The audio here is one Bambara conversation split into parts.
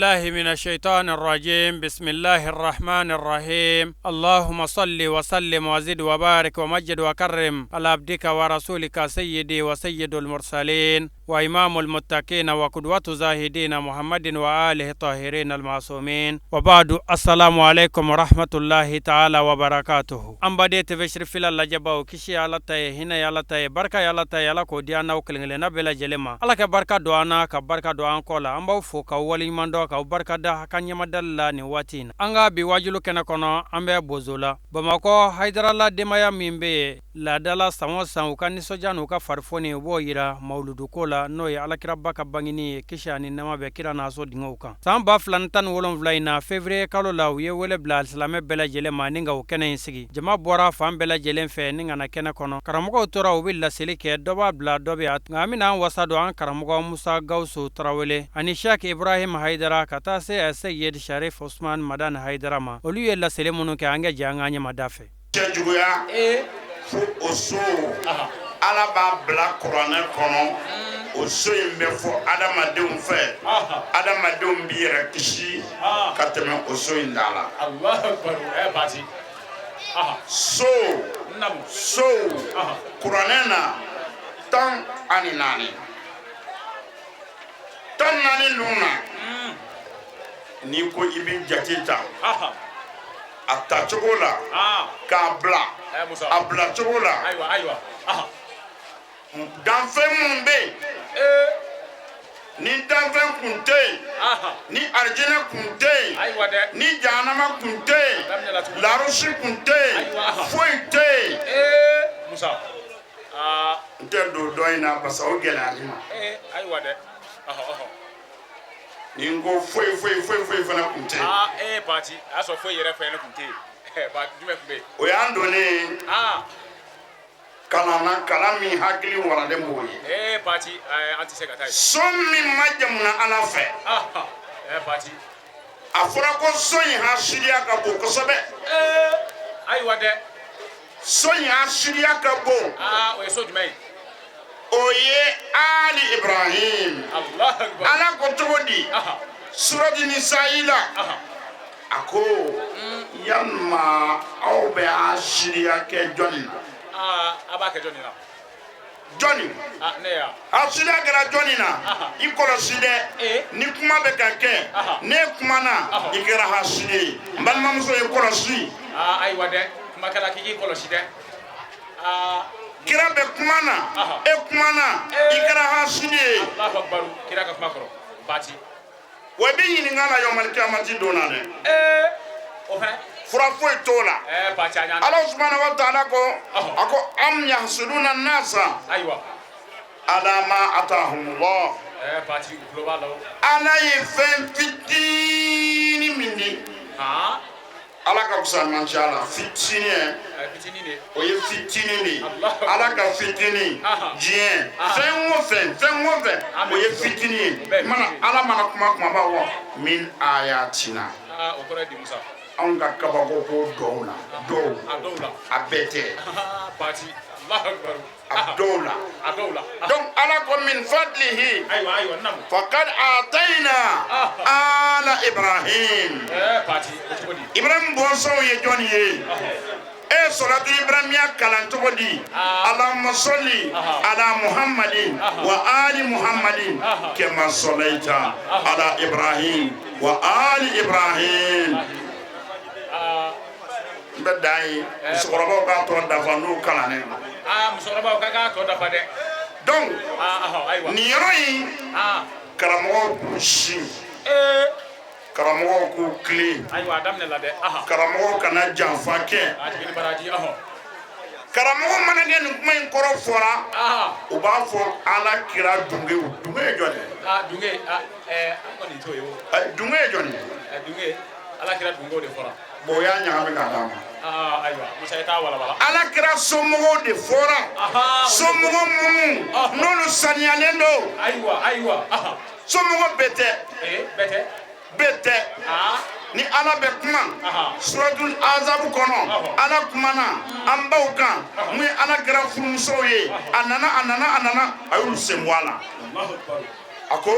بالله من الشيطان الرجيم بسم الله الرحمن الرحيم اللهم صل وسلم وزد وبارك ومجد وكرم على عبدك ورسولك سيدي وسيد المرسلين وإمام المتقين وقدوة زاهدين محمد وآله الطاهرين المعصومين وبعد السلام عليكم ورحمة الله تعالى وبركاته An baden TV Chérifila lajɛbaw kisi Ala ta ye hinɛ ye Ala ta ye barika ye Ala ta ye Ala k'o di an n'aw kelen-kelenna bɛɛ lajɛlen ma Ala ka barika don an na ka barika don an kɔ la an b'aw fo k'aw waleɲuman dɔn k'aw barika da ka ɲɛmadali la nin waati in na an ka bi wajulu kɛnɛ kɔnɔ an bɛ Bozola Bamakɔ Hayidarala denbaya min bɛ yen laadala san o san u ka nisɔndiya n'u ka farifoni u b'o yira mawuluduko la n'o ye alakiraba ka bangeni ye kisi ani nɛɛma bɛ kira n'a so denkɛw kan san 2017 in na février kalo la u ye wele bila alisilamɛ bɛɛ lajɛlen ma ni ka o kɛnɛ in sigi jama bɔra fan bɛɛ lajɛlen fɛ ni ka na kɛnɛ kɔnɔ karamɔgɔw tora u bɛ laseli kɛ dɔ b'a bila dɔ bɛ a nka an bɛna an wasa don an karamɔgɔ Musa Gawusu Tarawele ani Sheikh Ibrahim Hayidara ka taa se Seyid Sharif Usman Madani Hayidara ma olu ye laseli minnu kɛ an ka jɛ an ka ɲɛmada fɛ Cɛjuguya fo o so ala b'a bila kuranɛ kɔnɔ o so in bɛ fɔ adamadenw fɛ adamadenw b'i yɛrɛ kisi ka tɛmɛ o so in da la so so kuranɛ na 14 14 ninnu na n'i ko i bɛ jate ta a tacogo la k'a bila a bilacogo la danfɛn minnu bɛ yen ni danfɛn kun tɛ yen ni arijinɛ kun tɛ yen ni jahanama kun tɛ yen larusi kun tɛ yen foyi tɛ yen n tɛ don dɔ in na parce que o gɛlɛyali ma ni n ko foyi foyi foyi foyi fana kun tɛ yen. Aa ee Bati a y'a sɔrɔ foyi yɛrɛ fɛnɛ kun tɛ yen ba jumɛn kun bɛ yen. O y'an donnen kalan na kalan min hakili waralen b'o ye. Ee Bati an tɛ se ka taa yen. So min majamuna Ala fɛ. Ee Bati. A fɔra ko so in hasidiya ka bon kosɛbɛ. Ee ayiwa dɛ. So in hasidiya ka bon. Aa o ye so jumɛn ye. O ye Ali Ibrahim. Ala ko cogo di surati Nisayi la a ko yalima aw bɛ hasidiya kɛ jɔnni na. A b'a kɛ jɔnni na. Jɔnni. Hasidiya kɛra jɔnni na i kɔlɔsi dɛ ni kuma bɛ ka kɛ n'e kumana i kɛra hasidi ye n balimamuso i kɔlɔsi. Ayiwa dɛ kumakɛla k'i k'i kɔlɔsi dɛ. Kira bɛ kuma na e kumana i kɛra hasidi ye. Alahu akibaru kira ka kuma kɔrɔ Bati. Wa i bɛ ɲininka la yɔmali kiyamati don na dɛ. O fana. Fura foyi t'o la. Bati a ɲana. Ala subahana wa taala ko a ko am yahsuduna nasa. Ayiwa. Ala ma atahumullah. Bati u tulo b'a la o. Ala ye fɛn fitinin min di. Ala ka fisa man ca la fitinin ye o ye fitinin de ye ala ka fitinin diɲɛ fɛn o fɛn fɛn o fɛn o ye fitinin ye mana ala mana kuma kuma b'a fɔ min ayatina anw ka kabako ko dɔw la dɔw a bɛɛ tɛ a dɔw la donc ala ko min fadlihi faqad atayna ala Ibrahim Ibrahim bɔnsɔnw ye jɔnni ye e sɔlatu Ibrahimiya kalan cogo di Allahumma salli ala Muhammadin wa ali Muhammadin kama sallaita ala Ibrahim wa ali Ibrahim n bɛ dan yen musokɔrɔbaw k'a tɔ dafa n'u kalannen don. Musokɔrɔbaw k'a k'a tɔ dafa dɛ. Donc nin yɔrɔ in karamɔgɔw k'u sin karamɔgɔw k'u tilen ayiwa a daminɛ la dɛ karamɔgɔw kana janfa kɛ karamɔgɔ mana kɛ nin kuma in kɔrɔ fɔra u b'a fɔ ala kira dungew dunge ye jɔn ye. Dunge an kɔni t'o ye o. Dunge ye jɔn ye. Dunge ala kira dungew de fɔra. Bon o y'a ɲagami k'a d'a ma. Ayiwa Musa i t'a walawala. Ala kira somɔgɔw de fɔra. Somɔgɔ minnu n'olu saniyalen don. Ayiwa ayiwa. Somɔgɔ bɛɛ tɛ. Bɛɛ tɛ. Bɛɛ tɛ. Ni ala bɛ kuma suratul azabu kɔnɔ ala kumana an baw kan mun ye ala kira furumusow ye a nana a nana a nana a y'olu sen bɔ a la. A ko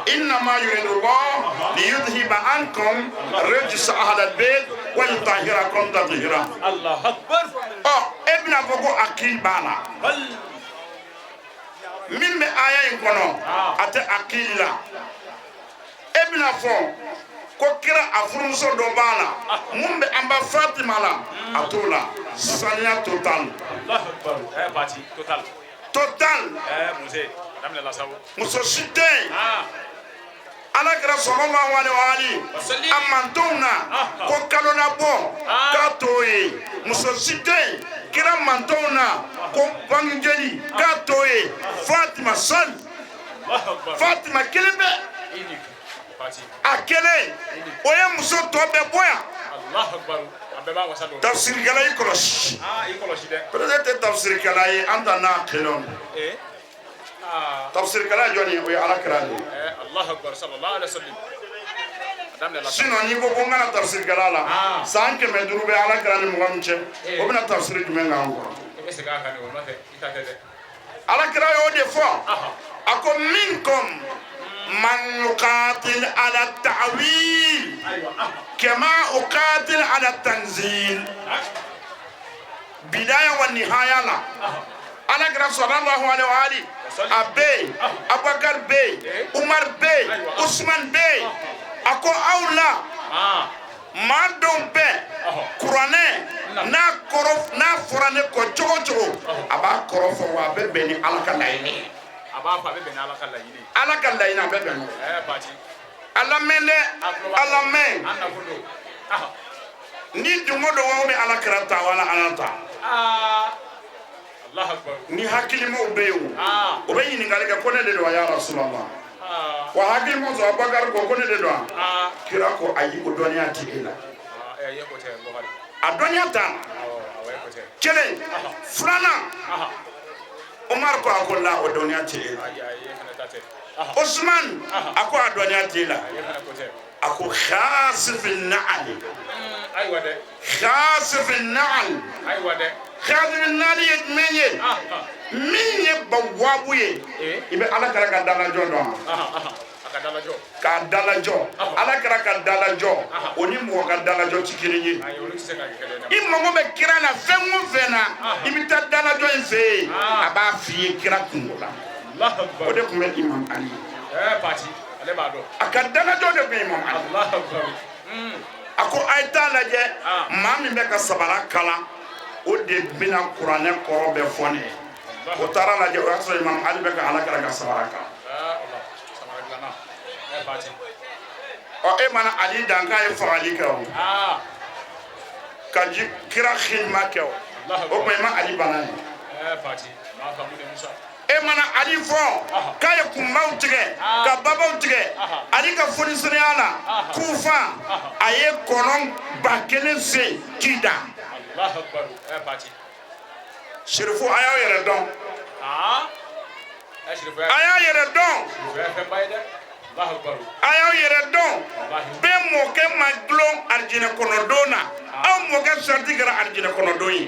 innama yuridu Allah liyudhhiba ankum rijsa ahlal bayt wa yutahhirakum tathira. Allahu akbar. Ɔ, e bɛna fɔ ko akil b'a la. Min bɛ aya in kɔnɔ, a tɛ akil la. E bɛna fɔ ko kira a furumuso dɔ b'a la, mun bɛ an ba Fatima la, a t'o la. Saniya total. Allahu akbar. Pati total. Total. Muse daminɛ la sabu. Muso si tɛ yen. Ala kɛra sallallahu alaihi wa alihi a mantonw na ko kalo labɔ k'a t'o ye. Muso si tɛ yen kira mantonw na ko bangejeli k'a t'o ye. Fatima seul. Fatima kelen bɛ. A kelen o ye muso tɔ bɛɛ bɔ yan. Tafsirikɛla, i kɔlɔsi. Peut-être tɛ tafsirikɛla ye, an ta n'a kelen. Tafsirikɛla jɔn ye? O ye Ala kira de ye. Sinon n'i ko ko n kana tafsirikɛla la, san 500 bɛ Ala kira ni mɔgɔ min cɛ, o bɛna tafsiri jumɛn k'an kɔrɔ? Ala kira y'o de fɔ. A ko minkum man yuqatil ala ta'wil kama uqatil ala tanzil. Bidaya wa nihaya la. Ala kira sallallahu alaihi wa alihi a bɛ yen, Abubakar bɛ yen, Umar bɛ yen, Usman bɛ yen. A ko aw la maa dɔw bɛ kuranɛ n'a kɔrɔ n'a fɔra ne kɔ cogo cogo, a b'a kɔrɔ fɔ wa a bɛ bɛn ni Ala ka laɲini ye. A b'a fɔ a bɛ bɛn ni Ala ka laɲini ye. Ala ka laɲini a bɛ bɛn n'o ye. A lamɛn dɛ, a lamɛn. Ni dungo dɔgɔ bɛ Ala kira ta wala Ala ta. Ni hakilimaw bɛ yen, o bɛ ɲininkali kɛ ko ne de don wa ya Rasulallah. Wa hakilimaw sɔrɔ Abubakar ko ko ne de don wa. Kira ko ayi, o dɔnniya tɛ e la. A dɔnniya t'a la. Kelen filanan, Umar ko a ko la, o dɔnniya tɛ e la. Usman a ko a dɔnniya tɛ e la. A ko khasifin na'al. Khasifin na'al. Khasifin na'al ye jumɛn ye? Min ye bawabu ye, i bɛ Ala kira ka dalajɔ dɔn wa? K'a dalajɔ, Ala kira ka dalajɔ, o ni mɔgɔ ka dalajɔ ti kelen ye. I mago bɛ kira la fɛn o fɛn na, i bɛ taa dalajɔ in fɛ yen, a b'a f'i ye kira kungo la. O de tun bɛ Imam Ali ye. A ka dalajɔ de tun bɛ Imam Ali. A ko a ye taa lajɛ, maa min bɛ ka sabara kala, o de bɛna kuranɛ kɔrɔ bɛɛ fɔ ne ye. O taara lajɛ, o y'a sɔrɔ Imam Ali bɛ ka Ala kira ka sabara kala. Ɔ, e mana Ali dan k'a ye fagali kɛ o, ka ji kira khidma kɛ o, o tuma i ma Ali bana ye. E mana Ali fɔ k'a ye kunbaw tigɛ ka babaw tigɛ, Ali ka fonisiriya la Kufa, a ye kɔnɔn 1000 sen k'i da. Sirifu, a y'aw yɛrɛ dɔn. A y'a yɛrɛ dɔn. A y'aw yɛrɛ dɔn. Bɛɛ mɔkɛ ma dulon arijinɛ kɔnɔdon na, aw mɔkɛ sarati kɛra arijinɛ kɔnɔdon ye.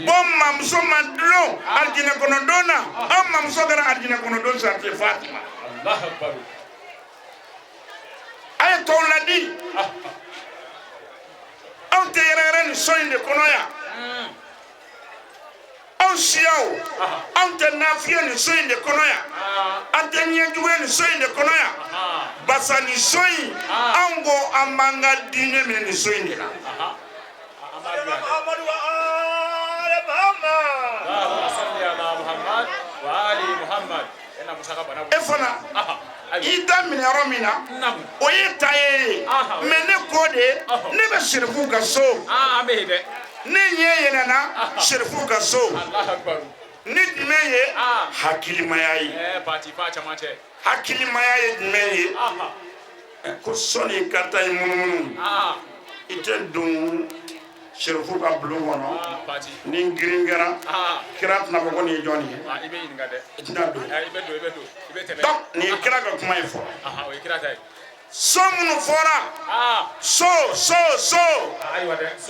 Bon, mamuso ma dulon arijinɛ kɔnɔdon na, aw mamuso kɛra arijinɛ kɔnɔdon sarati Fatima. A ye tɔw ladi. Aw tɛ yɛrɛ yɛrɛ nin so in de kɔnɔ yan. Anw siyaw, anw tɛ nafiye nin so in de kɔnɔ yan. An tɛ ɲɛjuguya nin so in de kɔnɔ yan. Basa nin so in, anw ko an b'an ka diinɛ minɛ nin so in de la. E fana i ta minɛ yɔrɔ min na, o ye ta ye. Mɛ ne ko de, ne bɛ sirifuw ka so. Ne ɲɛ yɛlɛnna sirifuw ka so. Ni jumɛn ye? Hakilimaya ye. Hakilimaya ye jumɛn ye? Ko sɔnni ka taa i munumunu, i tɛ don sirifu ka bulon kɔnɔ. Ni n girin kɛra, kira tɛna fɔ ko nin ye jɔn ye. I tɛna don. Donc nin ye kira ka kuma ye fɔlɔ. So minnu fɔra, so so so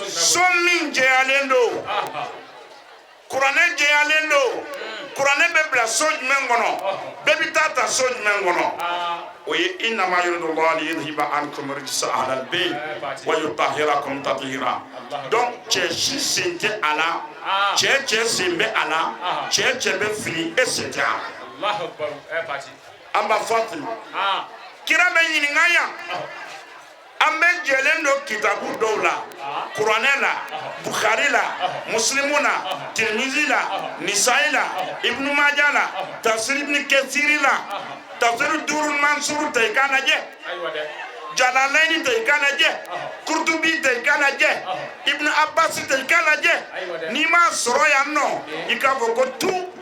so min jɛyalen don, kuranɛ jɛyalen don, Kuranɛ bɛ bila so jumɛn kɔnɔ? Bɛɛ bɛ taa ta so jumɛn kɔnɔ? O ye innama yuridullahu liyudhhiba ankum rijsa ahlal bayt wa yutahhirakum tathira. Donc cɛ si sen tɛ a la, cɛ cɛ sen bɛ a la, cɛ cɛ bɛ fili, e sen tɛ a la. An b'a Fatima, kira bɛ ɲininka yan. An bɛ jɛlen don kitabu dɔw la, kuranɛ la, Bukhari la, Muslimu la, Tirmizi la, Nisayi la, Ibnu Maja la, tafsir Ibn Kathiri la, tafsir Durul Mansur ta i k'a lajɛ, Jalalaini ta i k'a lajɛ, Kurtubi ta i k'a lajɛ, Ibn Abbas ta i k'a lajɛ. N'i m'a sɔrɔ yan nɔ, i k'a fɔ ko tu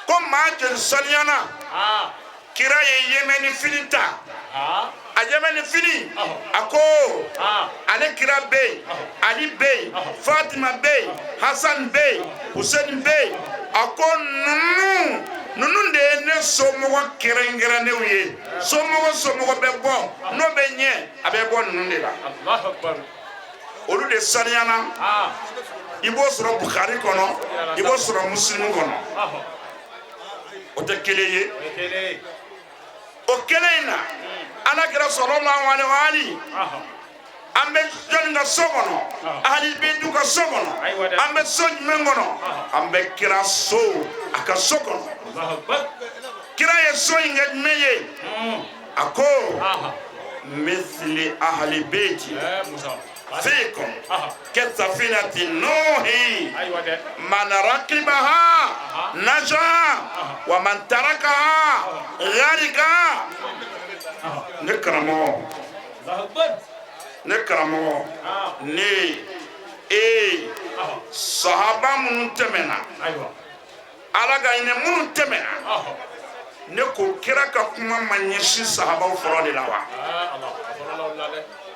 ko maa joli saniyana? Kira ye yemeni fini ta, a yemeni fini, a ko ale kira bɛ yen, Ali bɛ yen, Fatima bɛ yen, Hasan bɛ yen, Hussein bɛ yen. A ko ninnu de ye ne somɔgɔ kɛrɛnkɛrɛnnenw ye. Somɔgɔ somɔgɔ bɛ bɔ n'o bɛ ɲɛ, a bɛ bɔ ninnu de la. Olu de saniyana. I b'o sɔrɔ Bukhari kɔnɔ, i b'o sɔrɔ Muslimu kɔnɔ. O tɛ kelen ye. O kelen in na, ala kira sallallahu alaihi wa alihi, an bɛ jɔnni ka so kɔnɔ? Ahli Baytu ka so kɔnɔ. An bɛ so jumɛn kɔnɔ? An bɛ kira so, a ka so kɔnɔ. Kira ye so in kɛ jumɛn ye? A ko mithli ahli bayti fiikum kasafinati nuhi man rakibaha naja wa man tarakaha gharika. Ne karamɔgɔ, ne karamɔgɔ, ne ee sahaba minnu tɛmɛna, ala ka hinɛ minnu tɛmɛna, ne ko kira ka kuma ma ɲɛsin sahabaw fɔlɔ de la wa?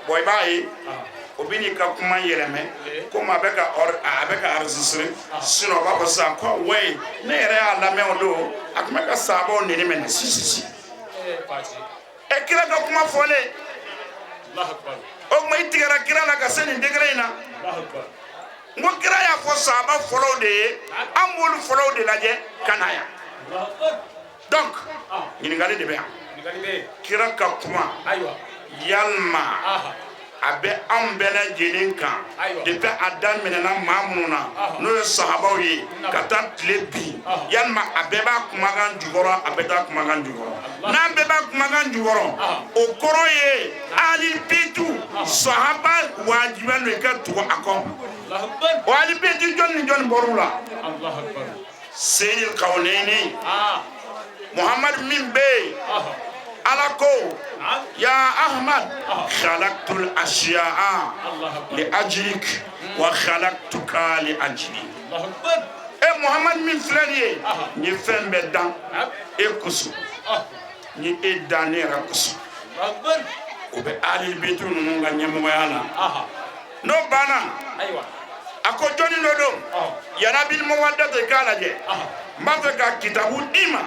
Bon, i b'a ye o bɛ n'i ka kuma yɛlɛmɛ komi a bɛ ka a bɛ ka enregistrer. Sinon o b'a fɔ sisan ko ouais, ne yɛrɛ y'a lamɛn o don, a tun bɛ ka sahabaw neni minɛ. Si si si, ɛ kira ka kuma fɔlen, o tuma i tigɛra kira la ka se nin degré in na. N ko kira y'a fɔ sahaba fɔlɔw de ye, an b'olu fɔlɔw de lajɛ ka na yan. Donc ɲininkali de bɛ yan. Kira ka kuma, yalima a bɛ anw bɛɛ lajɛlen kan depuis a daminɛna maa minnu na, n'o ye sahabaw ye, ka taa tile bi, yalima a bɛɛ b'a kumakan jukɔrɔ? A bɛɛ t'a kumakan jukɔrɔ. N'an bɛɛ b'a kumakan jukɔrɔ, o kɔrɔ ye Ali Betu sahaba wajibiya don i ka tugu a kɔ. O Ali Betu, jɔn ni jɔn bɔr'u la? Seydil Kawunɛni Muhammad min bɛ yen, ala ko ya Ahmad khalaqtul ashiya'a li ajlik wa khalaqtuka li ajli. E Muhammad min filɛ nin ye, n ye fɛn bɛɛ dan e kosɔn, n ye e dan ne yɛrɛ kosɔn. O bɛ Ali Betu ninnu ka ɲɛmɔgɔya la. N'o banna, a ko jɔnni dɔ don Yanabil Mawaddati k'a lajɛ, n b'a fɛ ka kitabu d'i ma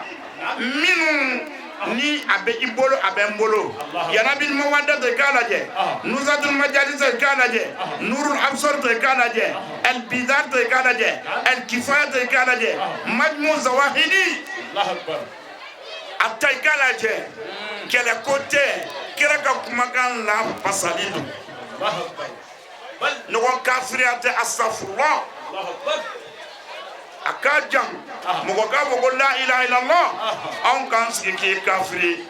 minnu ni a bɛ i bolo, a bɛ n bolo. Yanabil Mawaddati k'a lajɛ, Nuzatul Majalisa k'a lajɛ, Nurul Absar k'a lajɛ, El Bidar k'a lajɛ, El Kifaya k'a lajɛ, Majmu Zawahidi a ta i k'a lajɛ. Kɛlɛko tɛ, kira ka kumakan la pasali don, ɲɔgɔn kafiriya tɛ, astafurlah. A ka jan mɔgɔ k'a fɔ ko la ilaha illallah, anw k'an sigi k'i kafiri,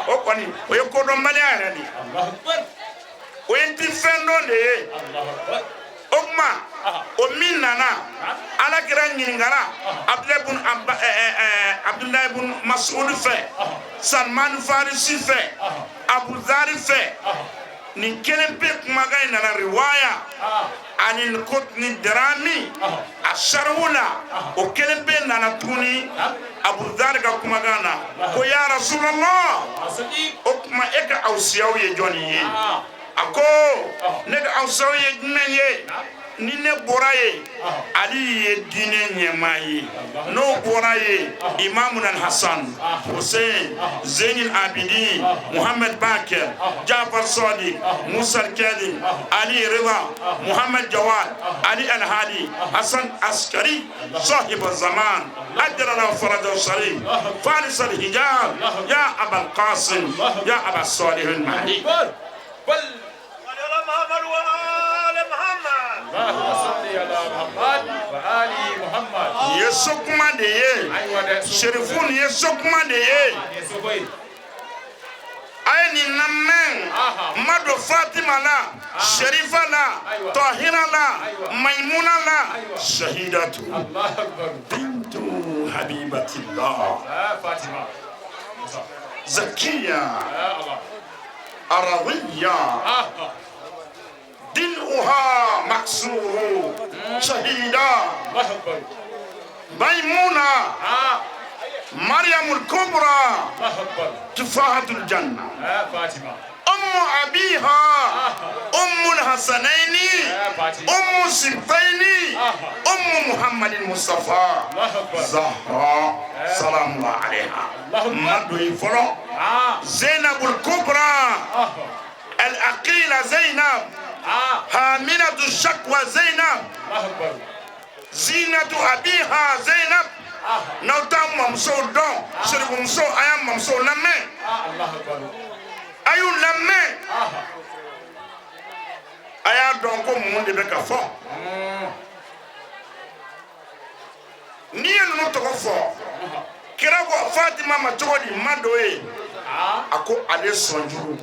o kɔni o ye kodɔnbaliya yɛrɛ de ye, o ye n ti fɛn dɔn de ye. O tuma o min nana, ala kira ɲininkara Abdulayi bun Mas'ud fɛ, Salman Farisi fɛ, Abuzari fɛ. Nin kelen pe kumakan in nana riwaya ani ko ni darami a sariwu la. O kelen pe nana tuguni Abuzari ka kumakan na ko ya Rasulallah, o tuma e ka awsiyaw ye jɔnni ye? A ko ne ka awsiyaw ye jumɛn ye? Ni ne bɔra yen, Ali ye diinɛ ɲɛmaa ye. N'o bɔra yen, Imamu Hasan Hussein Zeynil Abidin Muhammad Bakir Jafar Sadiq Musa Kadim Ali Rida Muhammad Jawad Ali Al-Hadi Hassan Askari صاحب الزمان أجل له فرج الشريف فارس الحجاب يا أبا القاسم يا أبا الصالح المهدي. Nin ye sokuma de ye, Serifu, nin ye sokuma de ye. A ye nin lamɛn. N ma don Fatima la, Serifa la, Tɔhira la, Maimuna la, Shahidatu bintu Habibatillah Zakiya Arawiya دلؤها مكسور شهيدا ميمونة مريم الكبرى تفاحة الجنة أم أبيها أم الحسنين أم السبطين أم محمد المصطفى زهراء سلام الله عليها. مدعي زينب الكبرى الأقيلة زينب حاملة الشكوى زينب زينة أبيها زينب. N'aw t'an mamusow dɔn, serifumusow, a y'an mamusow lamɛn, a y'u lamɛn, a y'a dɔn ko mun de bɛ ka fɔ. N'i ye ninnu tɔgɔ fɔ, kira ko Fatima ma cogo di? Ma dɔ ye a ko ale sɔnjuru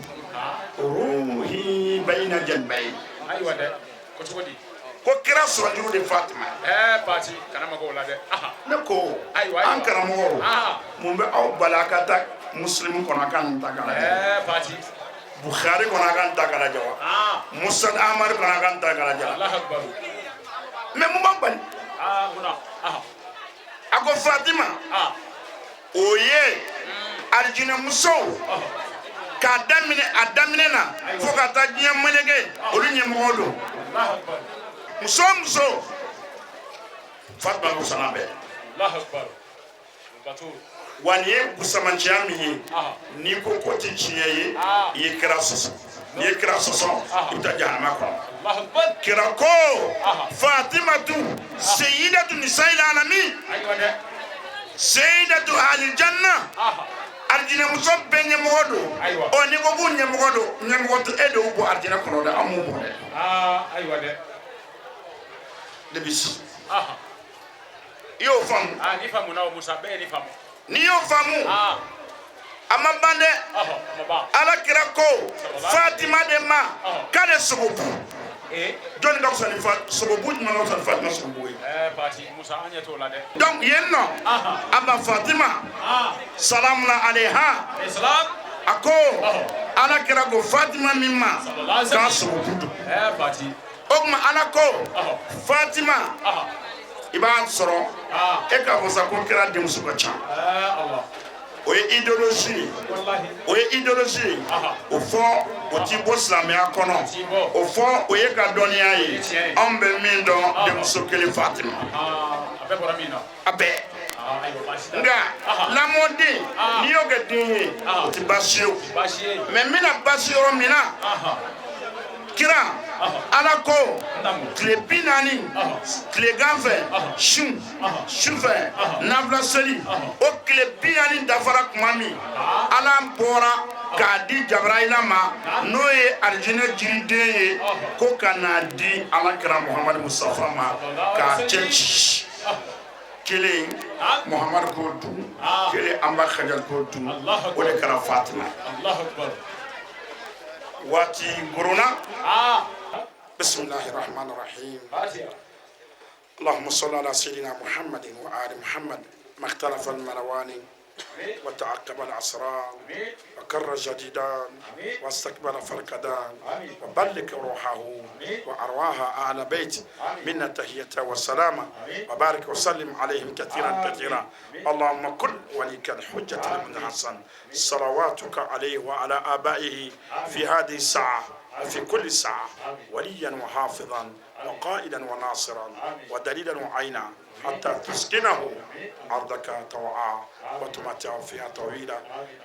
ruhi bayina janbayi. Ayiwa dɛ, ko cogo di? Ko kira sɔnjuru de Fatima. Pati kana mago o la dɛ. Ne ko an karamɔgɔw, mun bɛ aw bali a ka taa Muslim kɔnɔ a ka nin ta k'a lajɛ? Pati Bukhari kɔnɔ a ka nin ta k'a lajɛ wa? Musnad Ahmad kɔnɔ a ka nin ta k'a lajɛ wa? Mais mun b'an bali? A ko Fatima o ye alijinɛmusow k'a daminɛ a daminɛ na fo ka taa diɲɛ meleke, olu ɲɛmɔgɔ don. Muso o muso, Fatima ko sanga bɛɛ. Wa nin ye busamanciya min ye, n'i ko k'o tɛ tiɲɛ ye, i ye kira sɔsɔ. N'i ye kira sɔsɔ, i bɛ taa jahanama kɔnɔ. Kira ko Fatimatu seyidatu nisa'il alamin seyidatu ahli janna. Alijinɛmuso bɛɛ ɲɛmɔgɔ don. Ɔ n'i ko k'u ɲɛmɔgɔ don, ɲɛmɔgɔ tɛ e de y'u bɔ alijinɛ kɔnɔ dɛ, an m'u bɔ dɛ. Ayiwa dɛ. Ne bi si. I y'o faamu? Ni faamu na o Musa, bɛɛ ye ni faamu. N'i y'o faamu, a ma ban dɛ. Ala kira ko Fatima de ma k'ale sogobu. Jɔnni ka fisa ni sogobu jumɛn ka fisa ni Fatima sogobu ye? Pati Musa, an ɲɛ t'o la dɛ. Donc yen nɔ, a ma Fatima salamu alayha, a ko ala kira ko Fatima min ma k'a sogobu don. O tuma ala ko Fatima, i b'a sɔrɔ e k'a fɔ sa ko kira denmuso ka ca. O ye idéologie ye, o ye idéologie ye. O fɔ o ti bɔ silamɛya kɔnɔ, o fɔ o ye ka dɔnniya ye. Anw bɛ min dɔn, denmuso kelen Fatima, a bɛɛ. Nka lamɔden, n'i y'o kɛ den ye, o ti baasi ye o. Mais n bɛna baasi yɔrɔ min na, kira ala ko tile 40 tilegan fɛ, su sufɛ nafila seli, o tile 40 dafara tuma min, ala bɔra k'a di Jabarayila ma, n'o ye alijinɛ jiriden ye, ko ka n'a di ala kira Muhamadu Mustafa ma k'a cɛ ci. Kelen Muhamadu k'o dun, kelen an ba Khadija k'o dun, o de kɛra Fatima. Waati gorona. Bismillahi rahmani rahim. Allahumma salli ala sayyidina Muhammadin wa ali Muhammad. Ma ikhtalafa al-malawani وتعقب العصران وكر جديدان واستقبل فرقدان وبلغ روحه وأرواح أهل بيت منا تحية والسلامة وبارك وسلم عليهم كثيرا كثيرا. اللهم كن وليك الحجة بن الحسن صلواتك عليه وعلى آبائه في هذه الساعة وفي كل ساعة، وليا وحافظا وقائدا وناصرا ودليلا وعينا، حتى تسكنه أرضك طوعا وتمتع فيها طويلا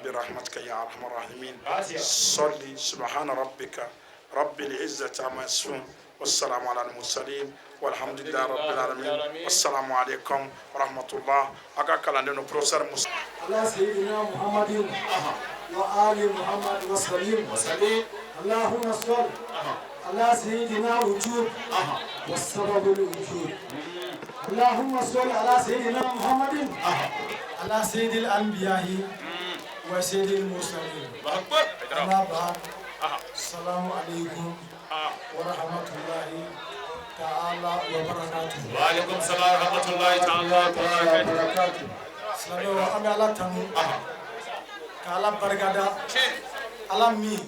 برحمتك يا أرحم الراحمين. صلي سبحان ربك رب العزة عما يصفون والسلام على المرسلين والحمد لله رب العالمين. والسلام عليكم ورحمة الله. أكا كلاندينو بروفيسور موسى. على سيدنا محمد وآل محمد وسلم. اللهم صل على سيدنا وجود والسبب الوجود. اللهم صل على سيدنا محمد على سيد الأنبياء وسيد المرسلين. أما بعد، السلام عليكم ورحمة الله تعالى وبركاته. وعليكم السلام ورحمة الله تعالى وبركاته. Silamɛw, an bɛ Ala tanu ka Ala barikada, Ala min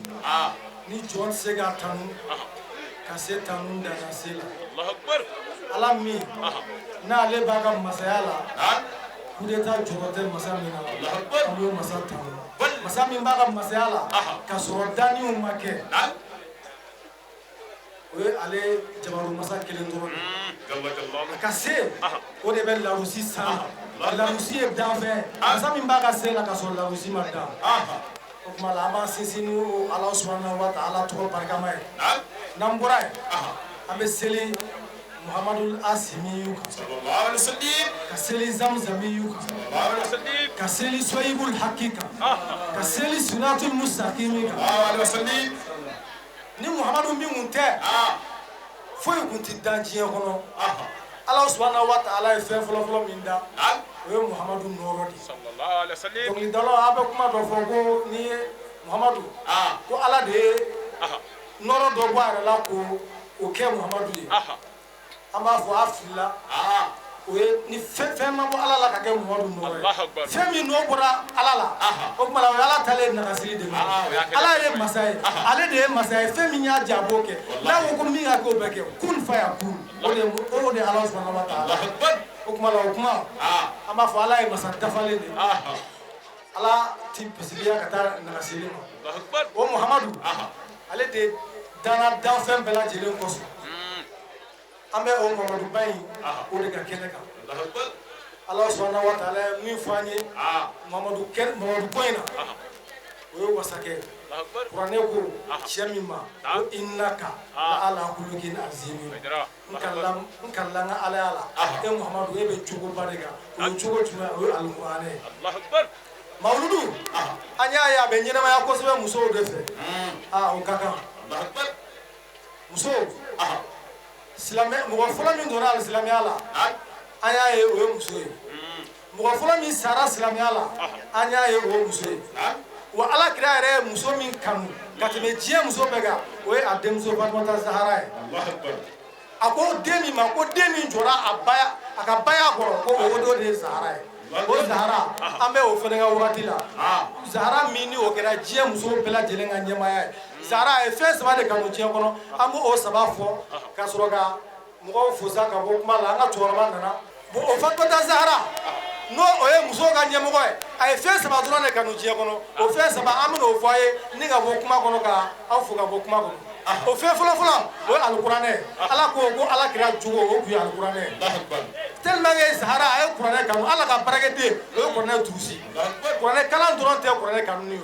ni jɔn tɛ se k'a tanu ka se tanu danna se la, Ala min n'ale b'a ka masaya la, coup d'état jɔrɔ tɛ masa min na, an b'o masa tanu. Masa min b'a ka masaya la ka sɔrɔ danniw ma kɛ, o ye ale jabaru masa kelen dɔrɔn de. A ka se o de bɛ larusi san. Larusi ye danfɛn, masa min b'a ka se la ka sɔrɔ larusi ma dan. O tuma la, an b'an sinsin ni Ala subahana wa taala tɔgɔ barikama ye. N'an bɔra yen, an bɛ seli Muhamadu Asimiyu kan, ka seli Zamzamiyu kan, ka seli Soyibul Haki kan, ka seli Siratul Mustakimi kan. Ni Muhamadu min kun tɛ, foyi kun ti dan diɲɛ kɔnɔ. Ala subahana wa taala ye fɛn fɔlɔfɔlɔ min da, o ye Muhamadu nɔɔrɔ de ye. Dɔnkilidalaw, a bɛ kuma dɔ fɔ ko ni ye Muhamadu, ko Ala de ye nɔɔrɔ dɔ bɔ a yɛrɛ la k'o o kɛ Muhamadu ye. An b'a fɔ a filila. O ye ni fɛn ma bɔ Ala la ka kɛ Muhamadu nɔɔrɔ ye. Fɛn min n'o bɔra Ala la, o tuma la, o ye Ala talen nagasiri de ma. Ala ye masa ye, ale de ye masa ye. Fɛn min y'a diya, a b'o kɛ. N'a ko min ka kɛ, o bɛ kɛ. Kun fa kun, o de ye Ala subahana wa taala. O tuma la, o kuma, an b'a fɔ Ala ye masa dafalen de ye. Ala ti bisigiya ka taa nagasiri ma. O Muhamadu, ale de danna danfɛn bɛɛ lajɛlen kosɔn. An bɛ o Muhamaduba in o de ka kɛnɛ kan. Ala subahana wa taala ye min fɔ an ye Muhamadu kɛ Muhamadu ko in na, o ye wasakɛ. Kuranɛ ko cɛ min ma ko innaka la ala kulukin azimi, n kalila n ka Alaya la, e Muhamadu, e bɛ cogoba de kan. O ye cogo jumɛn? O ye alikuranɛ ye. Mawuludu, an y'a ye a bɛ ɲɛnamaya kosɛbɛ musow de fɛ. Aa, o ka kan musow. Silamɛ mɔgɔ fɔlɔ min donna alisilamɛya la, an y'a ye o ye muso ye. Mɔgɔ fɔlɔ min sara silamɛya la, an y'a ye o ye muso ye. Wa Ala kira yɛrɛ ye muso min kanu ka tɛmɛ diɲɛ muso bɛɛ kan, o ye a denmuso Fatumata Zahara ye. A ko den min ma ko den min jɔra a baya, a ka baya kɔrɔ, ko o de ye Zahara ye. O Zahara, an bɛ o fana ka wagati la. Zahara min ni o kɛra diɲɛ musow bɛɛ lajɛlen ka ɲɛmaaya ye. Zahara ye fɛn saba de kanu diɲɛ kɔnɔ. An b'o saba fɔ ka sɔrɔ ka mɔgɔw fosa ka bɔ kuma la. An ka cɛkɔrɔba nana. Bon, o Fatumata Zahara, n'o o ye musow ka ɲɛmɔgɔ ye, a ye fɛn saba dɔrɔn de kanu diɲɛ kɔnɔ. O fɛn saba, an bɛna o fɔ a ye ni ka bɔ kuma kɔnɔ, ka aw fo ka bɔ kuma kɔnɔ. O fɛn fɔlɔ fɔlɔ, o ye alikuranɛ ye. Ala ko ko Ala kira jogo, o kun ye alikuranɛ ye. Tellement que Zahara a ye kuranɛ kanu, Ala ka baarakɛden o ye kuranɛ durusi. Kuranɛ kalan dɔrɔn tɛ kuranɛ kanu ye,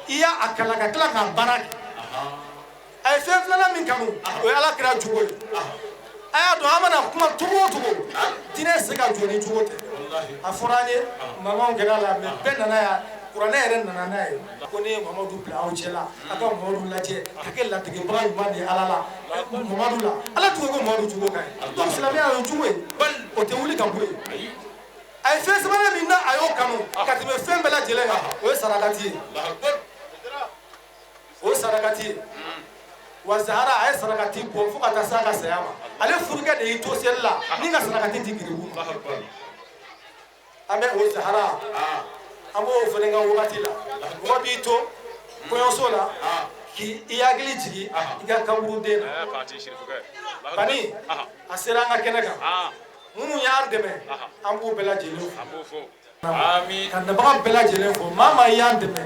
i y'a a kalan ka tila k'a baara kɛ. A ye fɛn filanan min kanu, o ye Ala kira jogo ye. A y'a dɔn, an mana kuma cogo o cogo, diinɛ tɛ se ka jɔ ni jogo tɛ. A fɔra an ye, mankanw kɛra la, mais bɛɛ nana yan, kuranɛ yɛrɛ nana n'a ye ko ne ye Muhamadu bila aw cɛ la, a ka Muhamadu lajɛ ka kɛ latigibaga ɲuman de ye. Ala la Muhamadu la, Ala tun ko Muhamadu jogo ka ɲi. Donc silamɛya, o ye jogo ye, o tɛ wuli ka bɔ yen. A ye fɛn sabanan min na a y'o kanu ka tɛmɛ fɛn bɛɛ lajɛlen kan, o ye sarakati ye. O ye sarakati ye. Wa Zahara a ye sarakati bɔ fo ka taa s'a ka saya ma. Ale furukɛ de y'i to seli la ni ka sarakati di geribu ma. An bɛ o Zahara, an b'o fana fana ka wagati la mɔgɔ b'i to kɔɲɔso la k'i i hakili jigin i ka kaburuden na. Bani a sera an ka kɛnɛ kan, minnu y'an dɛmɛ an b'u bɛɛ lajɛlen fo. Ka nabaga bɛɛ lajɛlen fo, maa maa y'an dɛmɛ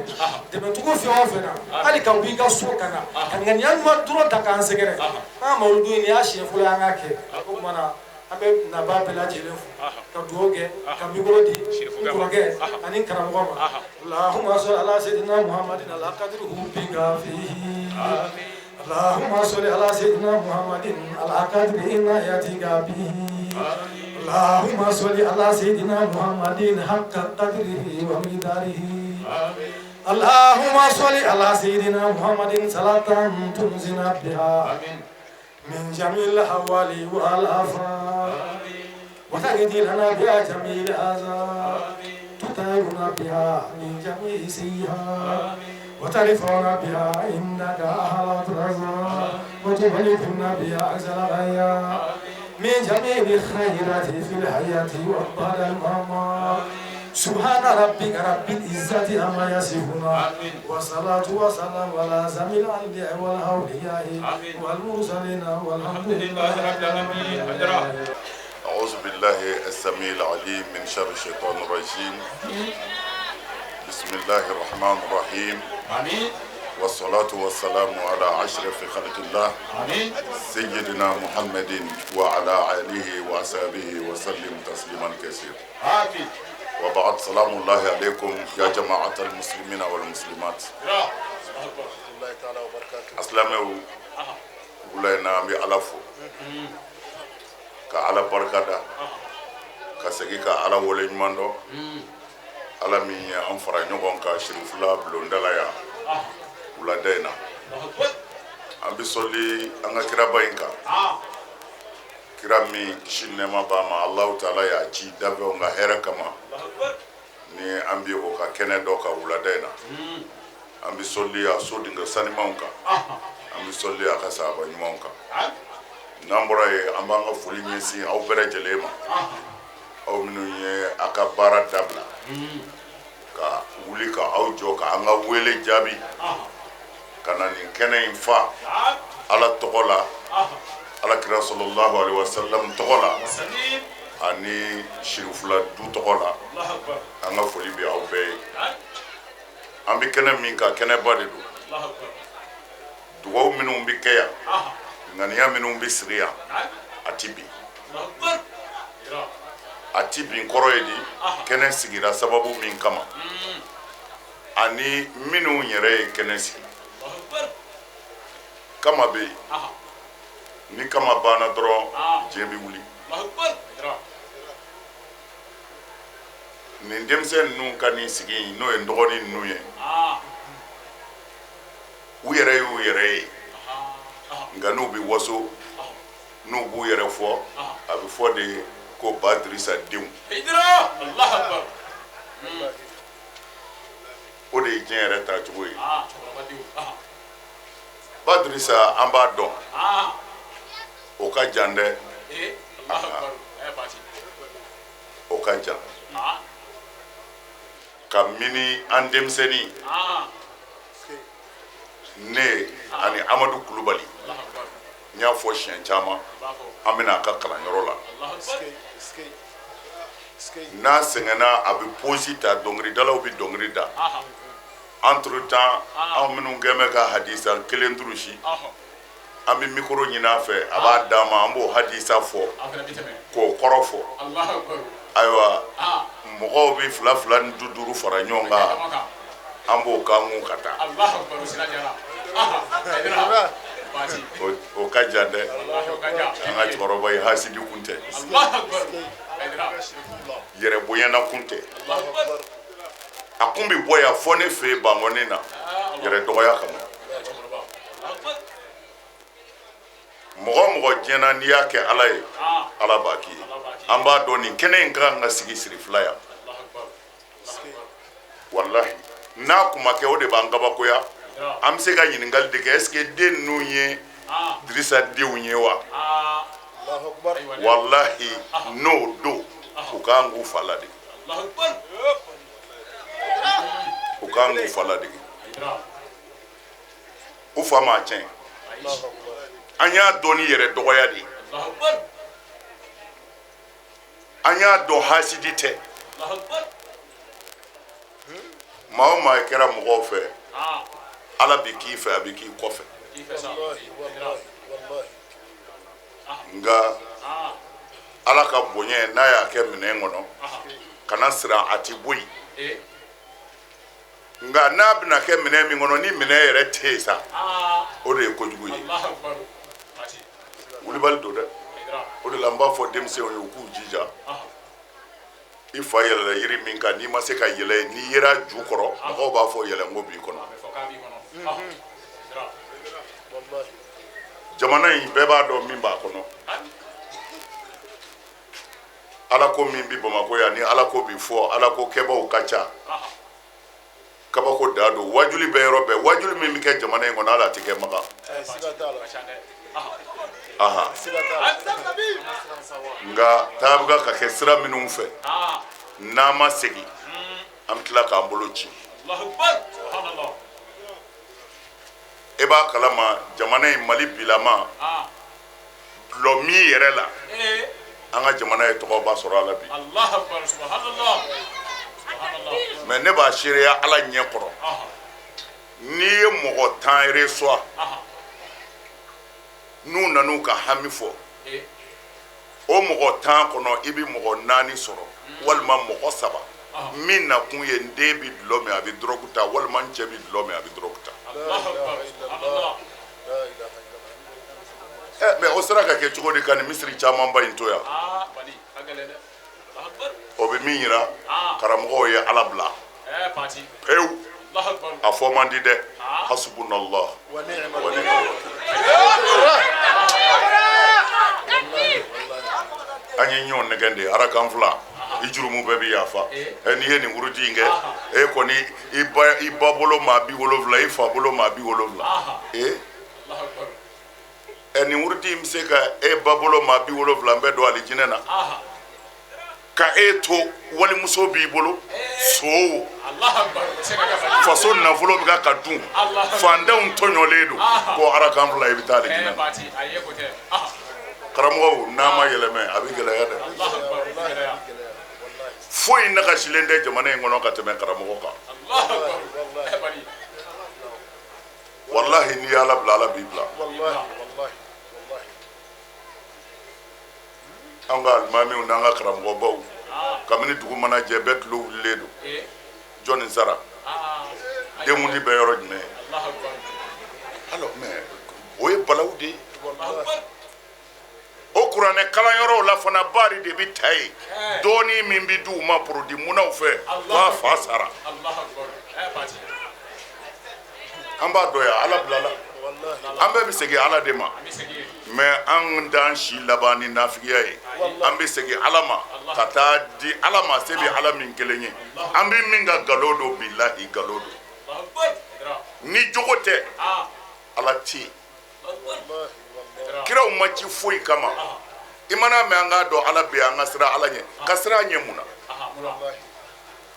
dɛmɛcogo fɛn o fɛn na, hali ka bɔ i ka so ka na ka ŋaniya ɲuman dɔrɔn ta k'an sɛgɛrɛ. An ka mawuludu in nin y'a siɲɛ fɔlɔ ye an k'a kɛ. O tuma na an bɛ nabaa bɛɛ lajɛlen fo ka dugawu kɛ ka mikoro di n kɔrɔkɛ ani n karamɔgɔ ma. Allahumma salli ala sayyidina Muhammadin ala qadri hubbika fihi. Allahumma salli ala sayyidina Muhammadin ala qadri inayatika bihi. Allahumma salli ala sayyidina Muhammadin haqqa qadrihi wa miqdarihi. Allahumma salli ala sayyidina Muhammadin salatan tunzina biha من جميع الأحوال والآفات، وتهدي لنا بها جميع الآثار، تطهرنا بها من جميع سيئات، وترفعنا بها إنك أهل الرزاق، وتبلغنا بها أجل الغايات من جميع الخيرات في الحياة وبعد الممات. سبحان ربك رب العزة عما يصفون، والصلاة والسلام على زميل الأنبياء والأولياء والمرسلين، والحمد لله رب العالمين. أعوذ بالله السميع العليم من شر الشيطان الرجيم. بسم الله الرحمن الرحيم. آمين. والصلاة والسلام على أشرف خلق الله. آمين. سيدنا محمد وعلى آله وصحبه وسلم تسليما كثيرا. آمين. وبعد، سلام الله عليكم يا جماعة المسلمين والمسلمات. Asilamɛw, wula in na an bɛ Ala fo ka Ala barika da, ka segin ka Ala wale ɲuman dɔn, Ala min ye an fara ɲɔgɔn kan Sirifula bulonda la yan wulada in na. An bɛ sɔli an ka kiraba in kan, kira min kisi nɛɛma b'a ma, Alahu taala y'a ci danfɛnw ka hɛrɛ kama, ni an bɛ o ka kɛnɛ dɔ kan wulada in na. An bɛ sɔli a sodenkɛ sanimanw kan, an bɛ sɔli a ka sahaba ɲumanw kan. N'an bɔra yen, an b'an ka foli ɲɛsin aw bɛɛ lajɛlen ma, aw minnu ye a ka baara dabila ka wuli ka aw jɔ ka an ka wele jaabi ka na nin kɛnɛ in fa Ala tɔgɔ la, Ala kira sallallahu alaihi wasallam tɔgɔ la, ani Sirifula du tɔgɔ la. An ka foli bɛ aw bɛɛ ye. An bɛ kɛnɛ min kan, kɛnɛba de don. Dugawu minnu bɛ kɛ yan, ŋaniya minnu bɛ siri yan, a ti bin. A ti bin kɔrɔ ye di, kɛnɛ sigira sababu min kama ani minnu yɛrɛ ye kɛnɛ sigi kama bɛ yen. Ni kama banna dɔrɔn, diɲɛ bɛ wuli. Nin denmisɛn ninnu ka nin sigi, n'o ye n dɔgɔnin ninnu ye, u yɛrɛ y'u yɛrɛ ye, nka n'u bɛ waso, n'u b'u yɛrɛ fɔ, a bɛ fɔ de ko Ba Dirisa denw. O de ye diɲɛ yɛrɛ taacogo ye. Ba Dirisa, an b'a dɔn, o ka jan dɛ, o ka jan. Ka mini an denmisɛnnin, ne ani Amadu Kulubali, n y'a fɔ siɲɛ caman, an bɛna a ka kalanyɔrɔ la. N'a sɛgɛnna, a bɛ posi ta, dɔnkilidalaw bɛ dɔnkili da. Entre temps, anw minnu kɛn bɛ ka hadisa kelen durusi, an bɛ mikoro ɲini a fɛ, a b'a d'an ma, an b'o hadisa fɔ k'o kɔrɔ fɔ. Ayiwa, mɔgɔw bɛ fila fila ni du duuru fara ɲɔgɔn kan, an b'o k'an kun ka taa. O ka jan dɛ. An ka cɛkɔrɔba ye hasidi kun tɛ, yɛrɛ bonyana kun tɛ. A kun bɛ bɔ yan fɔ ne fɛ yen Bankɔni na, yɛrɛ dɔgɔya kama. Mɔgɔ mɔgɔ diɲɛ n'i y'a kɛ Ala ye, Ala b'a k'i ye. An b'a dɔn nin kɛnɛ in ka kan ka sigi Sirifila yan. Walahi, n'a kun ma kɛ, o de b'an kabakoya. An bɛ se ka ɲininkali de kɛ, est ce que den ninnu ye Dirisa denw ye wa? Walahi, n'o don, u k'an k'u fa la de. kan k'u fa ladege. U fa m'a tiɲɛ. An y'a dɔn ni yɛrɛ dɔgɔya de ye. An y'a dɔn hasidi tɛ. Maa o maa kɛra mɔgɔw fɛ, Ala bɛ k'i fɛ, a bɛ k'i kɔfɛ. Nka Ala ka bonya n'a y'a kɛ minɛn kɔnɔ, kana siran, a ti bɔ yen. Nka n'a bɛna kɛ minɛn min kɔnɔ, ni minɛn yɛrɛ tɛ yen sa, o de ye kojugu ye. Wulibali don dɛ. O de la n b'a fɔ denmisɛnw ye, u k'u jija. I fa yɛlɛla yiri min kan, n'i ma se ka yɛlɛ yen, n'i yera ju kɔrɔ, mɔgɔw b'a fɔ yɛlɛnko b'i kɔnɔ. Jamana in bɛɛ b'a dɔn min b'a kɔnɔ. Ala ko min bi Bamakɔ yan, ni ala ko bi fɔ, ala ko kɛbaw ka ca. Kabako da don. Wajuli bɛ yɔrɔ bɛɛ. Wajuli min bɛ kɛ jamana in kɔnɔ, ala tɛ kɛ Makan. Aha. Nka taa bɛ ka kɛ sira minnu fɛ, n'an ma segin, an bɛ tila k'an bolo ci. E b'a kalama jamana in Mali bilama dulɔ min yɛrɛ la, an ka jamana ye tɔgɔba sɔrɔ a la bi. Mais ne b'a seereya Ala ɲɛ kɔrɔ, n'i ye mɔgɔ 10 reçoit, n'u nan'u ka hami fɔ, o mɔgɔ 10 kɔnɔ, i bɛ mɔgɔ 4 sɔrɔ walima mɔgɔ 3 min nakun ye n den bɛ dulɔ min, a bɛ dɔrɔgu ta, walima n cɛ bɛ dulɔ min, a bɛ dɔrɔgu ta. Mais o sera ka kɛ cogo di ka nin misiri camanba in to yan? O bɛ min yira, karamɔgɔw ye Ala bila pewu. A fɔ man di dɛ. Hasubunallah wa ni'mal wakil. An ye ɲɔgɔn nɛgɛn de, arakan fila, i jurumu bɛɛ bɛ yafa. N'i ye nin wurudi in kɛ, e kɔni i ba bolo maa 70, i fa bolo maa 70. Nin wurudi in bɛ se ka e ba bolo maa 70 bɛɛ don alijinɛ na. Ka e to walimuso b'i bolo, so faso nafolo bɛ ka dun, fantanw tɔɲɔlen don, ko arakan fila i bɛ taa alijinɛ na. Karamɔgɔw, n'a ma yɛlɛmɛ, a bɛ gɛlɛya dɛ. Foyi nagasilen tɛ jamana in kɔnɔ ka tɛmɛ karamɔgɔ kan. Walahi, n'i y'Ala bila, Ala b'i bila. An ka alimamiw n'an ka karamɔgɔbaw, kabini dugu mana jɛ, bɛɛ tulo wulilen don. Jɔnni sara? Denkundi bɛ yɔrɔ jumɛn? Alors, mais o ye balawu de ye. O kuranɛ kalanyɔrɔw la fana, baari de bɛ ta yen. Dɔɔnin min bɛ di u ma produit munnaw fɛ, k'a fa sara. An b'a dɔn yan, Ala bilala. An bɛɛ bɛ segin Ala de ma. Mais an d'an si laban ni nafigiya ye. An bɛ segin Ala ma, ka taa di Ala ma, se bɛ Ala min kelen ye. An bɛ min ka nkalon don, bilahi nkalon don. Ni jogo tɛ, Ala tɛ yen. Kiraw ma ci foyi kama. I mana mɛn an k'a dɔn Ala bɛ yen, an ka siran Ala ɲɛ. Ka siran ɲɛ mun na?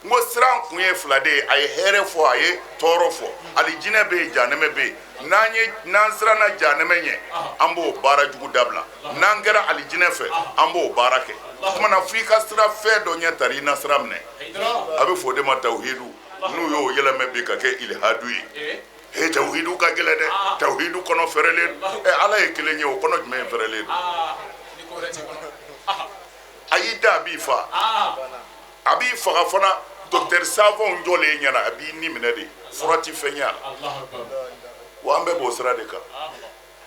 N ko siran kun ye fila de ye. A ye hɛrɛ fɔ, a ye tɔɔrɔ fɔ. Alijinɛ bɛ yen, jahanɛmɛ bɛ yen. N'an siranna jahanɛmɛ ɲɛ, an b'o baara jugu dabila. N'an kɛra alijinɛ fɛ, an b'o baara kɛ. O tuma na f'i ka sira fɛn dɔ ɲɛ tari i na sira minɛ. A bɛ fɔ o de ma tawhidu. N'u y'o yɛlɛmɛ bi ka kɛ ilhadu ye. He, tawhidu ka gɛlɛn dɛ. Tawhidu kɔnɔ fɛrɛlen don. Ala ye kelen ye, o kɔnɔ jumɛn fɛrɛlen don? A y'i da, a b'i fa. A b'i faga fana. Docteur savon jɔlen ɲɛna, a b'i ni minɛ de. Fura ti fɛn ɲɛ a la. Wa an bɛɛ b'o sira de kan.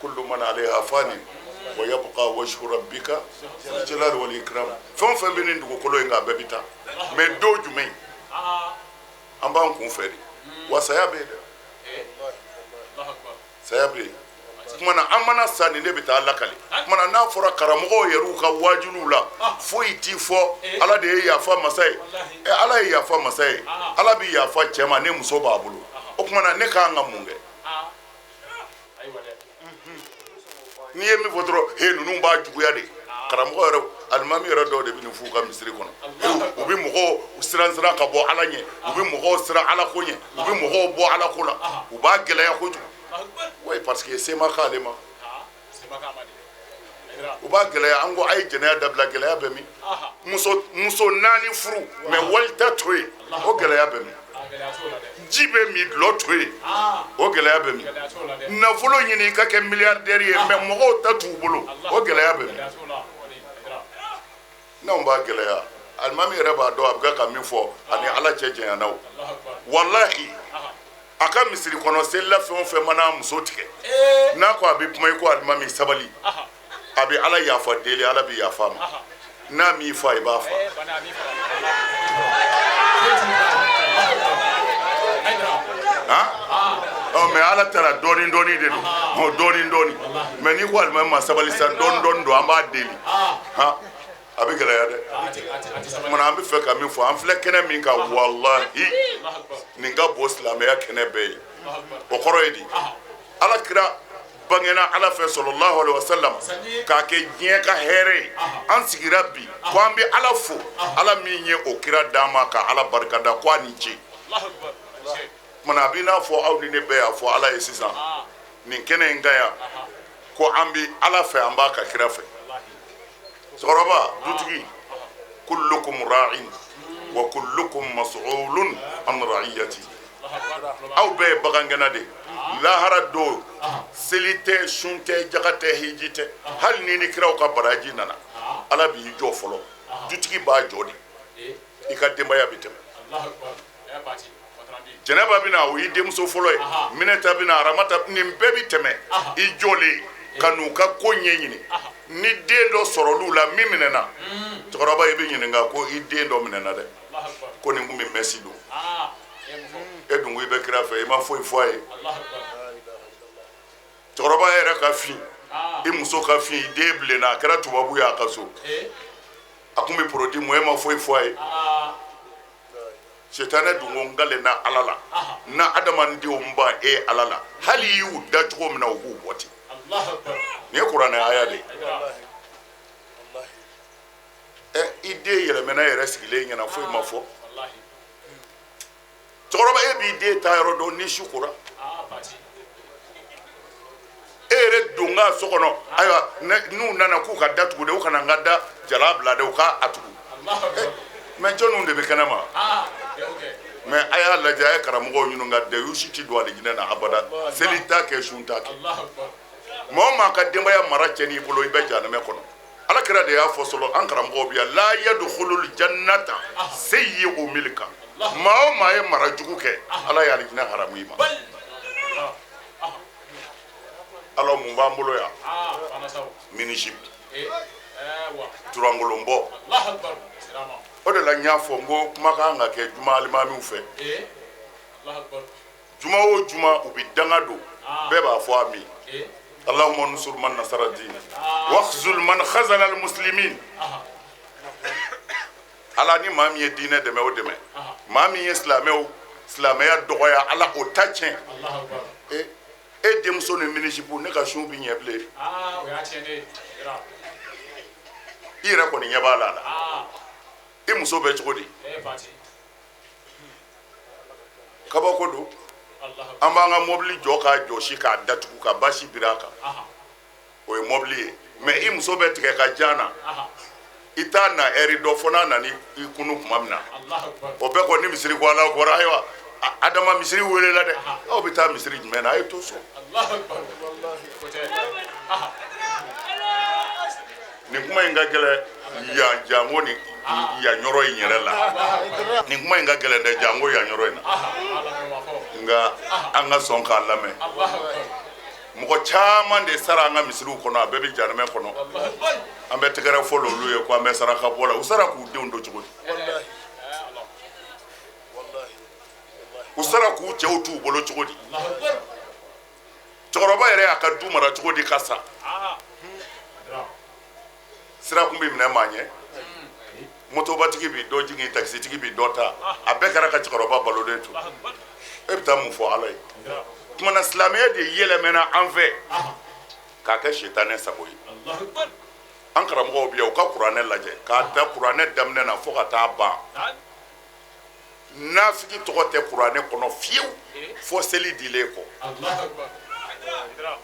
Kullu man alayha fani wa yabqa wajhu rabbika dhul jalali wal ikram. Fɛn o fɛn bɛ nin dugukolo in kan, a bɛɛ bɛ taa. Mais don jumɛn? An b'an kun fɛ de. Wa saya bɛ yen dɛ. Saya bɛ yen. Tuma na an mana sa, nin de bɛ taa lakale. Tuma na n'a fɔra karamɔgɔw yɛrɛw ka wajuliw la, foyi t'i fɔ. Ala de ye yafa masa ye. Ala ye yafa masa ye. Ala bɛ yafa cɛ ma ni muso b'a bolo. O tuma na ne ka kan ka mun kɛ? N'i ye min fɔ dɔrɔn, he, ninnu b'a juguya de. Karamɔgɔ yɛrɛ Alimami yɛrɛ dɔw de bɛ nin f'u ka misiri kɔnɔ. U bɛ mɔgɔw siran siran ka bɔ Ala ɲɛ, u bɛ mɔgɔw siran Ala ko ɲɛ, u bɛ mɔgɔw bɔ Ala ko la, u b'a gɛlɛya kojugu. Oui, parce que se ma k'ale ma. U b'a gɛlɛya. An ko a ye jɛnɛya dabila, gɛlɛya bɛ min? Muso 4 furu, mais walita to yen, o gɛlɛya bɛ min? Ji bɛ min, dulɔ to yen, o gɛlɛya bɛ min? Nafolo ɲini i ka kɛ milliardaire ye, mais mɔgɔw ta t'u bolo, o gɛlɛya bɛ min? N'anw b'a gɛlɛya, alimami yɛrɛ b'a dɔn a bɛ ka min fɔ ani Ala cɛ janyana o. Walahi, a ka misiri kɔnɔ selila fɛn o fɛn mana muso tigɛ, n'a ko a bɛ kuma, i ko alimami sabali, a bɛ Ala yafa deli, Ala bɛ yafa a ma. N'a m'i fa, i b'a fa. Han, mais Ala taara dɔɔni dɔɔni de don, dɔɔni dɔɔni. Mais n'i ko alimami ma sabali sa, dɔɔni dɔɔni don, an b'a deli. Han, a bɛ gɛlɛya dɛ. Kumana an bɛ fɛ ka min fɔ, an filɛ kɛnɛ min kan, walahi nin ka bon silamɛya kɛnɛ bɛɛ ye. O kɔrɔ ye di? Ala kira bangena Ala fɛ sallallahu alaihi wasallam k'a kɛ diɲɛ ka hɛrɛ ye. An sigira bi ko an bɛ Ala fo, Ala min ye o kira d'an ma, ka Ala barika da, ko a ni ce. Kumana a b'i n'a fɔ aw ni ne bɛɛ y'a fɔ Ala ye sisan nin kɛnɛ in kan yan, ko an bɛ Ala fɛ, an b'a ka kira fɛ. Cɛkɔrɔba, dutigi, kullukum ra'in wa kullukum mas'ulun an ra'iyati. Aw bɛɛ ye bagangɛnna de ye. Lahara don, seli tɛ, sun tɛ, jaga tɛ, hiji tɛ. Hali ni ni kiraw ka baraji nana, Ala b'i jɔ fɔlɔ. Dutigi b'a jɔ de, i ka denbaya bɛ tɛmɛ. Jɛnɛba bɛ na, o y'i denmuso fɔlɔ ye. Minɛta bɛ na, Aramata, nin bɛɛ bɛ tɛmɛ i jɔlen ka n'u ka ko ɲɛɲini. Ni den dɔ sɔrɔl'u la min minɛna, cɛkɔrɔba, i bɛ ɲininka ko i den dɔ minɛna dɛ, ko nin kun bɛ mɛsi don. E dun ko i bɛ kira fɛ, i ma foyi fɔ a ye. Cɛkɔrɔba yɛrɛ ka fin, i muso ka fin, i den bilenna, a kɛra tubabu ye a ka so, a kun bɛ produit mun, e ma foyi fɔ a ye. Sitanɛ dun ko n kalenna Ala la, na adamadenw ban e Ala la, hali i y'u da cogo min na, u b'u bɔ ten. Nin ye kuranɛ aya de ye. Ɛ, i den yɛlɛmɛna yɛrɛ sigilen ɲɛna, foyi ma fɔ. Cɛkɔrɔba, e b'i den ta yɔrɔ dɔn ni su kora. E yɛrɛ don ka so kɔnɔ, ayiwa, n'u nana k'u ka da tugu de, u kana n ka da jala bila dɛ, u ka a tugu. Mais jɔnniw de bɛ kɛnɛ ma? Mais a y'a lajɛ, a ye karamɔgɔw ɲininka, dayusi ti don alijinɛ na abada. Seli t'a kɛ, sun t'a kɛ. Maa o maa ka denbaya mara cɛ n'i bolo, i bɛ jahanamɛ kɔnɔ. Ala kira de y'a fɔ sɔlɔ, an karamɔgɔw bi yan, la yadkhulul jannata sayyi'u milka. Maa o maa ye mara jugu kɛ, Ala ye alijinɛ haramu i ma. Ala, mun b'an bolo yan? Mini-jupe, turankolonbɔ. O de la n y'a fɔ n ko kuma kan ka kɛ juma alimamiw fɛ. Juma o juma, u bɛ danga don, bɛɛ b'a fɔ amin. Allahumma nusur man nasara din wakhzul man khazala al muslimin. Ala, ni maa min ye diinɛ dɛmɛ, o dɛmɛ. Maa min ye silamɛw silamɛya dɔgɔya, Ala o ta tiɲɛ. E denmuso ni mini-jupe, ne ka sun bi ɲɛ bilen. I yɛrɛ kɔni ɲɛ b'a la. I muso bɛ cogo di? Kabako don. An b'an ka mobili jɔ k'a jɔsi, k'a datugu, ka basi biri a kan, o ye mobili ye. Mais i muso bɛ tigɛ ka jan na, i t'a na ɛri dɔ fo n'a nana i kunu tuma min na. O bɛɛ kɔ, ni misiri ko Ala kɔrɔ, ayiwa, Adama misiri welela dɛ. Aw bɛ taa misiri jumɛn na? A ye to so. Nin kuma in ka gɛlɛn yan, janko ni yan yɔrɔ in yɛrɛ la. Nin kuma in ka gɛlɛn dɛ, janko yan yɔrɔ in na. Nka an ka sɔn k'a lamɛn. Mɔgɔ caman de sara an ka misiriw kɔnɔ, a bɛɛ bɛ jahanamɛ kɔnɔ. An bɛ tɛgɛrɛ fɔ olu ye ko an bɛ saraka bɔ la. U sara k'u denw to cogo di? U sara k'u cɛw t'u bolo cogo di? Cɛkɔrɔba yɛrɛ y'a ka du mara cogo di ka sa? Sira kun bɛ minɛ maa ɲɛ, motobatigi bi dɔ jigin, takisitigi bi dɔ ta, a bɛɛ kɛra ka cɛkɔrɔba balolen to. E bɛ taa mun fɔ Ala ye? Kumana silamɛya de yɛlɛmɛna an fɛ k'a kɛ sitanɛ sago ye. An karamɔgɔw bɛ yan, u ka kuranɛ lajɛ k'a da kuranɛ daminɛ na fo ka taa ban. Nafigi tɔgɔ tɛ kuranɛ kɔnɔ fiyewu fo seli dilen kɔ.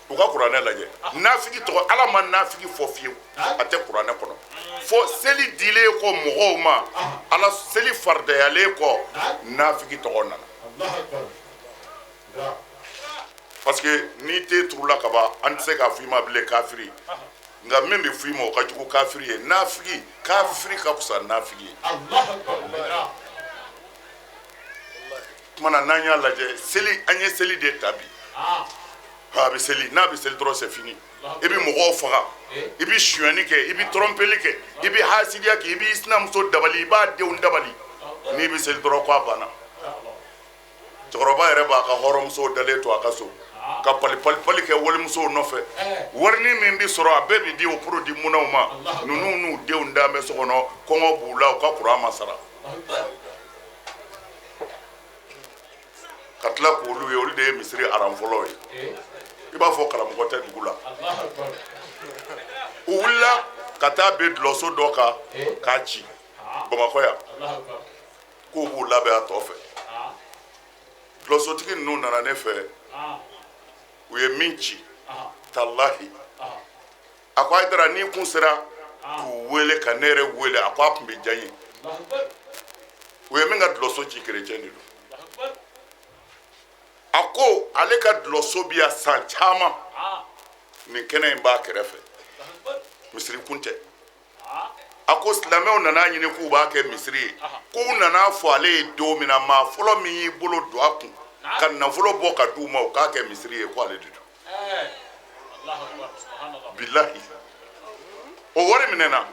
U ka kuranɛ lajɛ, nafigi tɔgɔ, Ala ma nafigi fɔ fiyewu, a tɛ kuranɛ kɔnɔ fo seli dilen kɔ mɔgɔw ma. Ala seli faridayalen kɔ, nafigi tɔgɔ nana. Parce que n'i tɛ turula ka ban, an tɛ se k'a fɔ i ma bilen kafiri. Nka min bɛ fɔ i ma, o ka jugu kafiri ye. Nafigi, kafiri ka fisa nafigi ye. Tuma na n'an y'a lajɛ, seli, an ye seli de ta bi. A bɛ seli, n'a bɛ seli dɔrɔn, c'est fini. I bɛ mɔgɔw faga, i bɛ sonyani kɛ, i bɛ tromper kɛ, i bɛ hasidiya kɛ, i b'i sinamuso dabali, i b'a denw dabali. N'i bɛ seli dɔrɔn, k'a banna. Cɛkɔrɔba yɛrɛ b'a ka hɔrɔnmusow dalen to a ka so ka pali pali pali kɛ walimusow nɔfɛ. Warini min bɛ sɔrɔ, a bɛɛ bɛ di o produit munnaw ma. Ninnu n'u denw dan bɛ so kɔnɔ, kɔngɔ b'u la, u ka kuran ma sara. Ka tila k'olu ye, olu de ye misiri aran fɔlɔ ye. I b'a fɔ karamɔgɔ tɛ dugu la. U wulila ka taa bin dulɔso dɔ kan k'a ci Bamakɔ yan, k'u b'u labɛn a tɔ fɛ. Dulɔsotigi ninnu nana ne fɛ, u ye min ci, talahi, a ko: "Hayidara, n'i kun sera k'u wele ka ne yɛrɛ wele," a ko, "a tun bɛ diya n ye." U ye min ka dulɔso ci, kerecɛn de don. A ko ale ka dulɔso bi yan san caman, nin kɛnɛ in b'a kɛrɛfɛ, misiri kun tɛ. A ko silamɛw nana ɲini k'u b'a kɛ misiri ye. K'u nana fɔ ale ye don min na, maa fɔlɔ min y'i bolo don a kun ka nafolo bɔ ka d'u ma u k'a kɛ misiri ye, ko ale de don. Bilahi, o wari minɛna.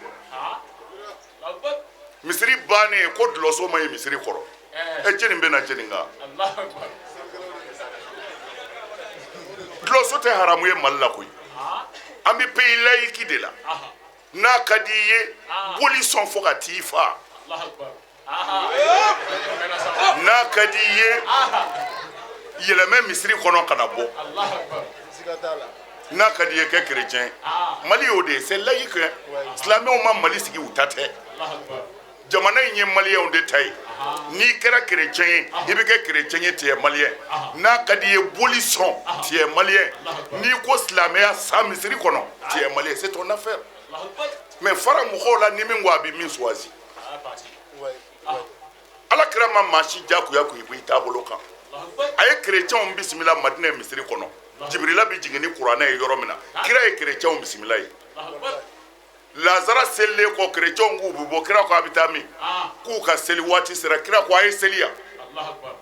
Misiri bannen, ko dulɔso ma ye misiri kɔrɔ. Ɛ, jɛni bɛ na jɛni kan? Dulɔso tɛ haramu ye Mali la koyi. An bɛ pays laïque de la. N'a ka di i ye, boli sɔn fo ka t'i fa. N'a ka di i ye, yɛlɛmɛ misiri kɔnɔ ka na bɔ. N'a ka di i ye, kɛ chrétien. Mali y'o de ye, c'est laïque. Silamɛw ma Mali sigi, u ta tɛ. Jamana in ye maliyɛnw de ta ye. N'i kɛra chrétien ye, i bɛ kɛ chrétien ye, tu es malien. N'a ka di i ye, boli sɔn, tu es malien. N'i ko silamɛya san misiri kɔnɔ, tu es malien, c'est ton affaire. Mais fara mɔgɔw la, ni min ko a bɛ min choisi. Ala kira ma maa si diyagoya k'i bɔ i taabolo kan. A ye chrétienw bisimila Madinɛ misiri kɔnɔ. Jibirila bɛ jigin ni kuranɛ ye yɔrɔ min na, kira ye chrétienw bisimila ye. Lazara selilen kɔ, chrétienw k'u bɛ bɔ. Kira ko a bɛ taa min? K'u ka seli waati sera. Kira ko a ye seli yan.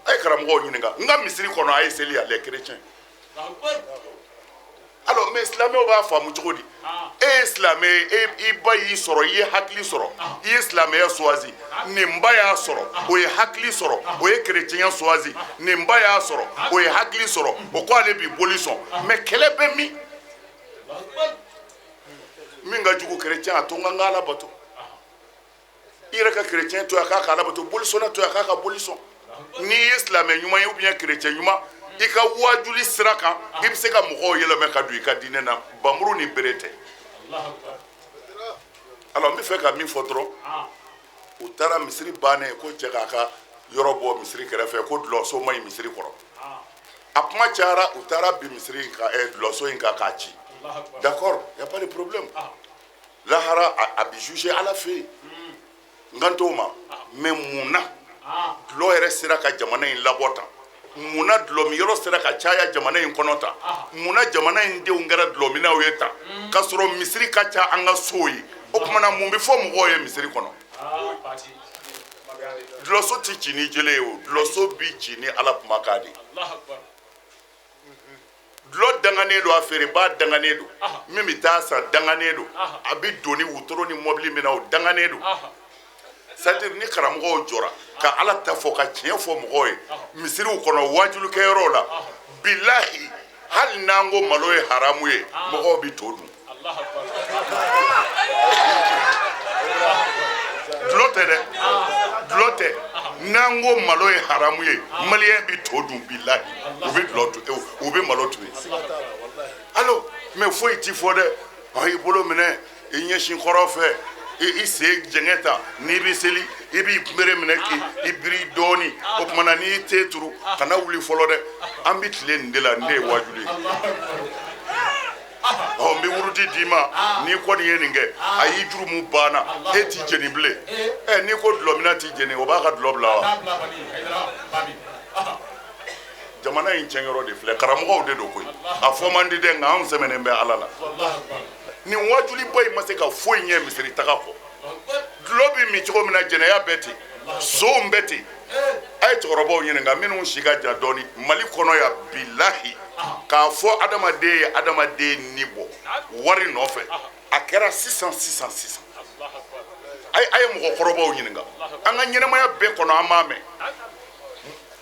A ye karamɔgɔw ɲininka n ka misiri kɔnɔ, a ye seli yan, les chrétiens. Alors, mais silamɛw b'a faamu cogo di? E ye silamɛ ye, e i ba y'i sɔrɔ, i ye hakili sɔrɔ, i ye silamɛya choisi. Nin ba y'a sɔrɔ, o ye hakili sɔrɔ, o ye chrétien choisi. Nin ba y'a sɔrɔ, o ye hakili sɔrɔ, o ko ale b'i boli sɔn. Mais kɛlɛ bɛ min? Min ka jugu chrétien, a to n ka n ka Ala bato. I yɛrɛ ka chrétien to yen, a k'a ka Ala bato. Bolisɔnna to yen, a k'a ka boli sɔn. N'i ye silamɛ ɲuman ye ou bien chrétien ɲuman, i ka wajuli sira kan, i bɛ se ka mɔgɔw yɛlɛmɛ ka don i ka diinɛ na. Bamuru ni bere tɛ. Alors, n bɛ fɛ ka min fɔ dɔrɔn, u taara misiri bannen, ko cɛ k'a ka yɔrɔ bɔ misiri kɛrɛfɛ, ko dulɔso ma ɲi misiri kɔrɔ. A kuma cayara, u taara bin misiri in kan, dulɔso in kan k'a ci. D'accord, y a pas de problème. Lahara a bɛ juger Ala fɛ yen, n kan t'o ma. Mais mun na dulɔ yɛrɛ sera ka jamana in labɔ tan? Mun na dulɔmiyɔrɔ sera ka caya jamana in kɔnɔ tan? Mun na jamana in denw kɛra dulɔminaw ye tan, k'a sɔrɔ misiri ka ca an ka sow ye? O tuma na, mun bɛ fɔ mɔgɔw ye misiri kɔnɔ? Dulɔso tɛ ci ni jele ye o, dulɔso bi ci ni Ala kumakan de ye. Dulɔ danganen don, a feerebaa danganen don, min bɛ taa san danganen don, a bɛ don ni wotoro ni mɔbili min na, o danganen don. C'est à dire, ni karamɔgɔw jɔra ka Ala ta fɔ, ka tiɲɛ fɔ mɔgɔw ye misiriw kɔnɔ, wajulikɛyɔrɔw la, bilahi, hali n'an ko malo ye haramu ye, mɔgɔw bɛ to dun. Dulɔ tɛ dɛ, dulɔ tɛ. N'an ko malo ye haramu ye, maliyɛn bɛ to dun. Bilahi, u bɛ dulɔ dun, u bɛ malo dun. Alors, mais foyi ti fɔ dɛ. A y'i bolo minɛ. I ɲɛsin kɔrɔn fɛ, i sen jɛngɛ ta. N'i bɛ seli, i b'i kunbere minɛ k'i biri dɔɔni. O tuma na, n'i y'i ten turu, kana wuli fɔlɔ dɛ. An bɛ tile nin de la. Nin de ye wajuli ye. Ɔ, n bɛ wuruti d'i ma. N'i kɔni ye nin kɛ, a y'i jurumu banna, e t'i jeni bilen. Ɛ, n'i ko dulɔminna t'i jeni, o b'a ka dulɔ bila wa? Jamana in tiɲɛyɔrɔ de filɛ. Karamɔgɔw de don koyi. A fɔ man di dɛ, nka anw sɛmɛnen bɛ Ala la. Nin wajuliba in ma se ka foyi ɲɛ misiri taga kɔ. Dulɔ bɛ min cogo min na, jɛnɛya bɛ ten, sonw bɛ ten. A ye cɛkɔrɔbaw ɲininka minnu si ka jan dɔɔni Mali kɔnɔ yan. Bilahi, k'a fɔ adamaden ye adamaden ni bɔ wari nɔfɛ, a kɛra sisan sisan sisan. A ye mɔgɔkɔrɔbaw ɲininka. An ka ɲɛnamaya bɛɛ kɔnɔ, an b'a mɛn.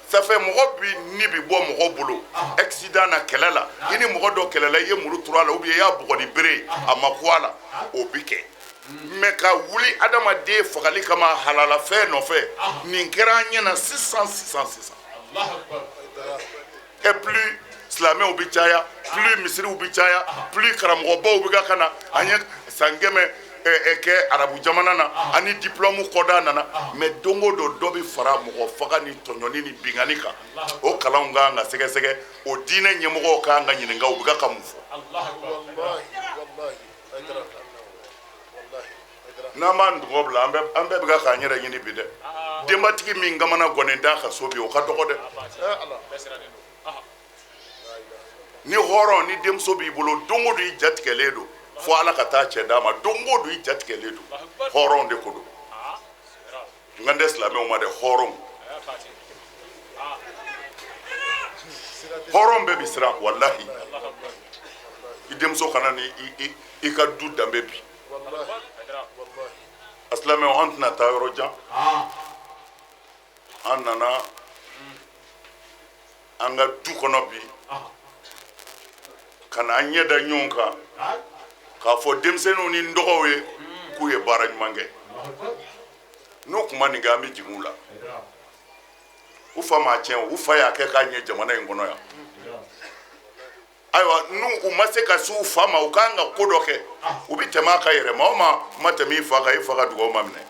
Ça fait mɔgɔ bi ni bi bɔ mɔgɔ bolo accident na, kɛlɛ la. I ni mɔgɔ dɔ kɛlɛla, i ye muru turu a la, ou bien i y'a bugɔ ni bere ye, a ma ku a la, o bi kɛ. Mais ka wuli adamaden fagali kama halalafɛn nɔfɛ, nin kɛra an ɲɛna sisan sisan sisan. Et plus silamɛw bi caya, plus misiriw bi caya, plus karamɔgɔbaw bi ka na. An ye san 100 kɛ arabu jamana na, ani diplôme kɔda nana. Mais don o don, dɔ bɛ fara mɔgɔ faga ni tɔɲɔni ni bingani kan. O kalanw kan ka sɛgɛsɛgɛ, o diinɛ ɲɛmɔgɔw kan ka ɲininka, u bɛ ka mun fɔ. N'an b'an dungɔ bila, an bɛɛ bɛ k'an yɛrɛ ɲini bi dɛ. Denbatigi min kamana gɔnnen t'a ka so bi, o ka dɔgɔ dɛ. Ni hɔrɔn ni denmuso b'i bolo, don o don i jatigɛlen don fo Ala ka taa cɛ d'a ma. Don o don i jatigɛlen don. Hɔrɔn de ko don. N kan tɛ silamɛw ma dɛ, hɔrɔn. Hɔrɔn bɛɛ bi siran walahi. I denmuso kana ni i ka du danbe bi. A silamɛw, an tɛna taa yɔrɔ jan. An nana an ka du kɔnɔ bi ka na an ɲɛ da ɲɔgɔn kan k'a fɔ denmisɛnninw ni n dɔgɔw ye k'u ye baara ɲuman kɛ. N'u kun ma nin kɛ, an bɛ jigin u la. U fa m'a tiɲɛ, u fa y'a kɛ k'a ɲɛ jamana in kɔnɔ yan. Ayiwa, n'u u ma se ka s'u fa ma, u k'an ka ko dɔ kɛ, u bɛ tɛmɛ a kan yɛrɛ. Maa o maa ma tɛmɛ i fa kan, i fa ka dugawu ma minɛ.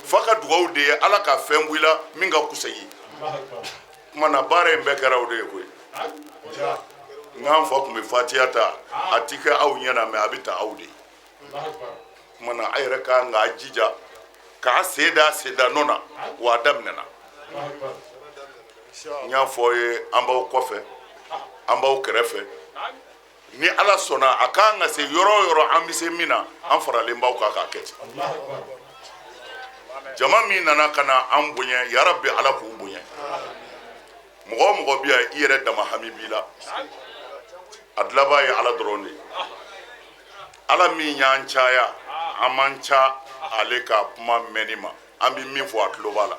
Fa ka dugawu de ye Ala ka fɛn bɔ i la min ka kusa i ye. Kuma na, baara in bɛɛ kɛra o de ye koyi. N'an fa tun bɛ fatiya ta, a ti kɛ aw ɲɛna, mɛ a bɛ ta aw de ye. Kuma na, a yɛrɛ kan k'a jija k'a sen da senda nɔ na, wa a daminɛna. N y'a fɔ aw ye, an b'aw kɔfɛ, an b'aw kɛrɛfɛ. Ni Ala sɔnna, a kan ka se yɔrɔ o yɔrɔ, an bɛ se min na, an faralen b'aw kan k'a kɛ ten. Jama min nana ka na an bonya, yarabi Ala k'u bonya. Mɔgɔ o mɔgɔ bɛ yan, i yɛrɛ dama hami b'i la, a dilabaa ye Ala dɔrɔn de ye. Ala min y'an caya, an man ca ale ka kuma mɛnni ma. An bɛ min fɔ, a tulo b'a la.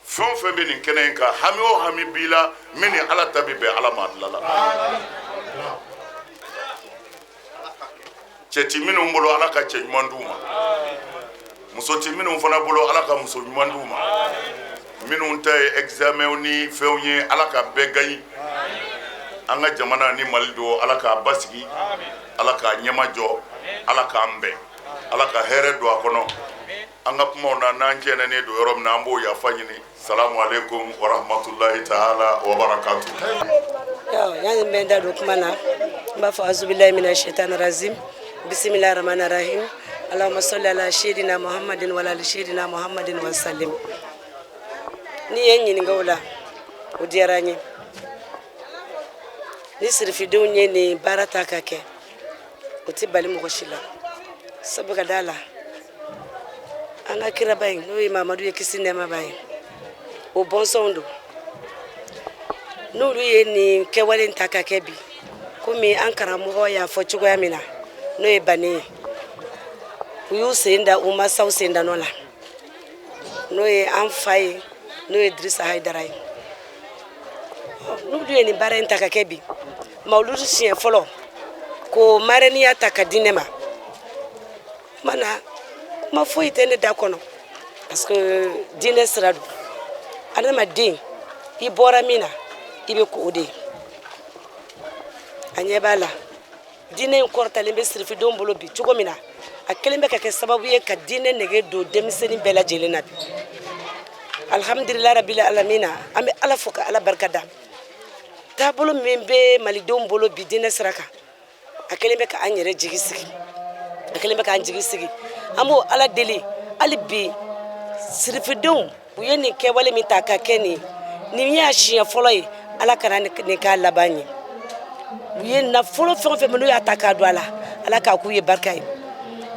Fɛn o fɛn bɛ nin kɛnɛ in kan, hami o hami b'i la, min ni Ala ta bɛ bɛn, Ala ma dilan la. Cɛ ti minnu bolo, Ala ka cɛ ɲuman d'u ma. Muso ti minnu fana bolo, Ala ka muso ɲuman d'u ma. Minnu ta ye examen ni fɛnw ye, Ala ka bɛɛ gaɲi. An ka jamana ni Mali don, Ala k'a basigi, Ala k'a ɲɛmajɔ, Ala k'an bɛn, Ala ka hɛrɛ don a kɔnɔ. An ka kumaw na, n'an jɛnɛnen don yɔrɔ min na, an b'o yafa ɲini. Salamu aleykum wa rahmatulahi taala wa barakatu. Yani n bɛ n da don kuma na, n b'a fɔ azubilayi mina shaitani razim, bisimilahi rahmani rahim, allahumma salli ala seydina muhammadin wa ala seydina muhammadin wa sallim. N'i ye n ɲininka o la, o diyara n ye. Ni sirifidenw ye nin baara ta ka kɛ, o tɛ bali mɔgɔ si la. Sabu ka da la, an ka kiraba in, n'o ye Mamadu ye, kisi nɛɛma b'a ye, o bɔnsɔnw don. N'olu ye nin kɛwale in ta ka kɛ bi, komi an karamɔgɔ y'a fɔ cogoya min na, n'o ye bannen ye, u y'u sen da u masaw sen da nɔ la, n'o ye an fa ye, n'o ye Dirisa Hayidara ye. N'olu ye nin baara in ta ka kɛ bi, mawuludu siɲɛ fɔlɔ ko marɛniya ta ka di ne ma, mana kuma foyi tɛ ne da kɔnɔ, parce que diinɛ sira don. Adamaden, i bɔra min na, i bɛ k'o de ye. A ɲɛ b'a la. Diinɛ in kɔrɔtalen bɛ sirifidenw bolo bi cogo min na, a kɛlen bɛ ka kɛ sababu ye ka diinɛ nege don denmisɛnnin bɛɛ lajɛlen na bi. Alhamdulilayi rabili alamina, an bɛ Ala fo ka Ala barika da. Taabolo min bɛ malidenw bolo bi diinɛ sira kan, a kɛlen bɛ ka an yɛrɛ jigi sigi, a kɛlen bɛ k'an jigi sigi. An b'o Ala deli hali bi, sirifidenw u ye nin kɛwale min ta ka kɛ nin, nin y'a siɲɛ fɔlɔ ye, Ala kana nin k'a laban ye. U ye nafolo fɛn o fɛn min n'u y'a ta k'a don a la, Ala k'a k'u ye barika ye.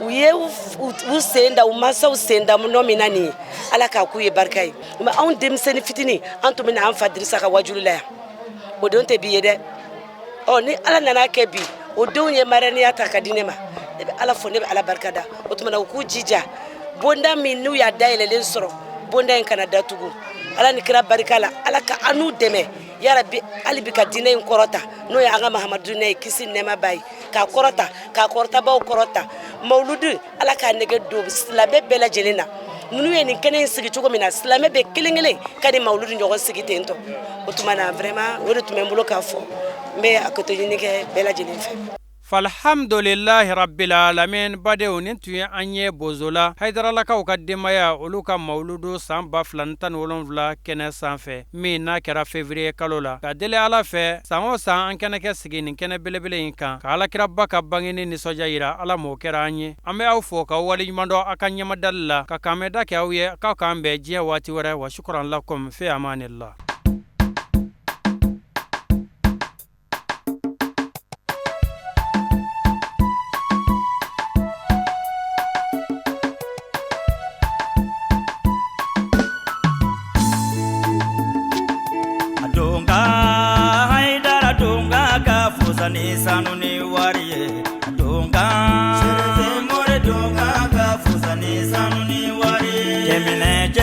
U ye u sen da, u mansaw sen da nɔ min na nin ye, Ala k'a k'u ye barika ye. Mais anw denmisɛnnin fitinin, an tun bɛ na an fa Dirisa ka wajuli la yan, o don tɛ bi ye dɛ. Ɔ ni Ala nana kɛ bi o denw ye marɛniya ta ka di ne ma, ne bɛ Ala fo, ne bɛ Ala barika da. O tuma na u k'u jija, bonda min n'u y'a dayɛlɛlen sɔrɔ, bonda in kana datugu. Ala ni kira barika la, Ala ka an n'u dɛmɛ yarabi, hali bi ka diinɛ in kɔrɔta, n'o ye an ka Mahamadu diinɛ ye, kisi nɛɛma b'a ye, k'a kɔrɔta, k'a kɔrɔtabaw kɔrɔta. Mawuludu, Ala k'a nege don silamɛ bɛɛ lajɛlen na. Ninnu ye nin kɛnɛ in sigi cogo min na, silamɛ bɛɛ kelen kelen ka nin mawuludu ɲɔgɔn sigi ten tɔ. O tuma na vraiment, o de tun bɛ n bolo k'a fɔ. N bɛ a koto ɲini kɛ bɛɛ lajɛlen fɛ. Falhamdulilahi rabbil alamin. Badenw, nin tun ye an ye Bozola Hayidaralakaw ka denbaya, olu ka mawuludu san 2017 kɛnɛ sanfɛ, min n'a kɛra février kalo la. Ka deli Ala fɛ, san o san an kɛnɛ kɛ sigi nin kɛnɛ belebele in kan ka alakiraba ka bangeni nisɔndiya yira. Ala m'o kɛra an ye. An bɛ aw fo k'aw waleɲuman dɔn aw ka ɲɛmadali la, ka kanbɛnda kɛ aw ye k'aw k'an bɛn diɲɛ waati wɛrɛ. Wa shukran lakum, fi amanillah. Donka Haidara donka ka fusa ni sanu ni wari ye. Donka more donka ka fusa ni sanu ni wari ye. Cɛminɛ.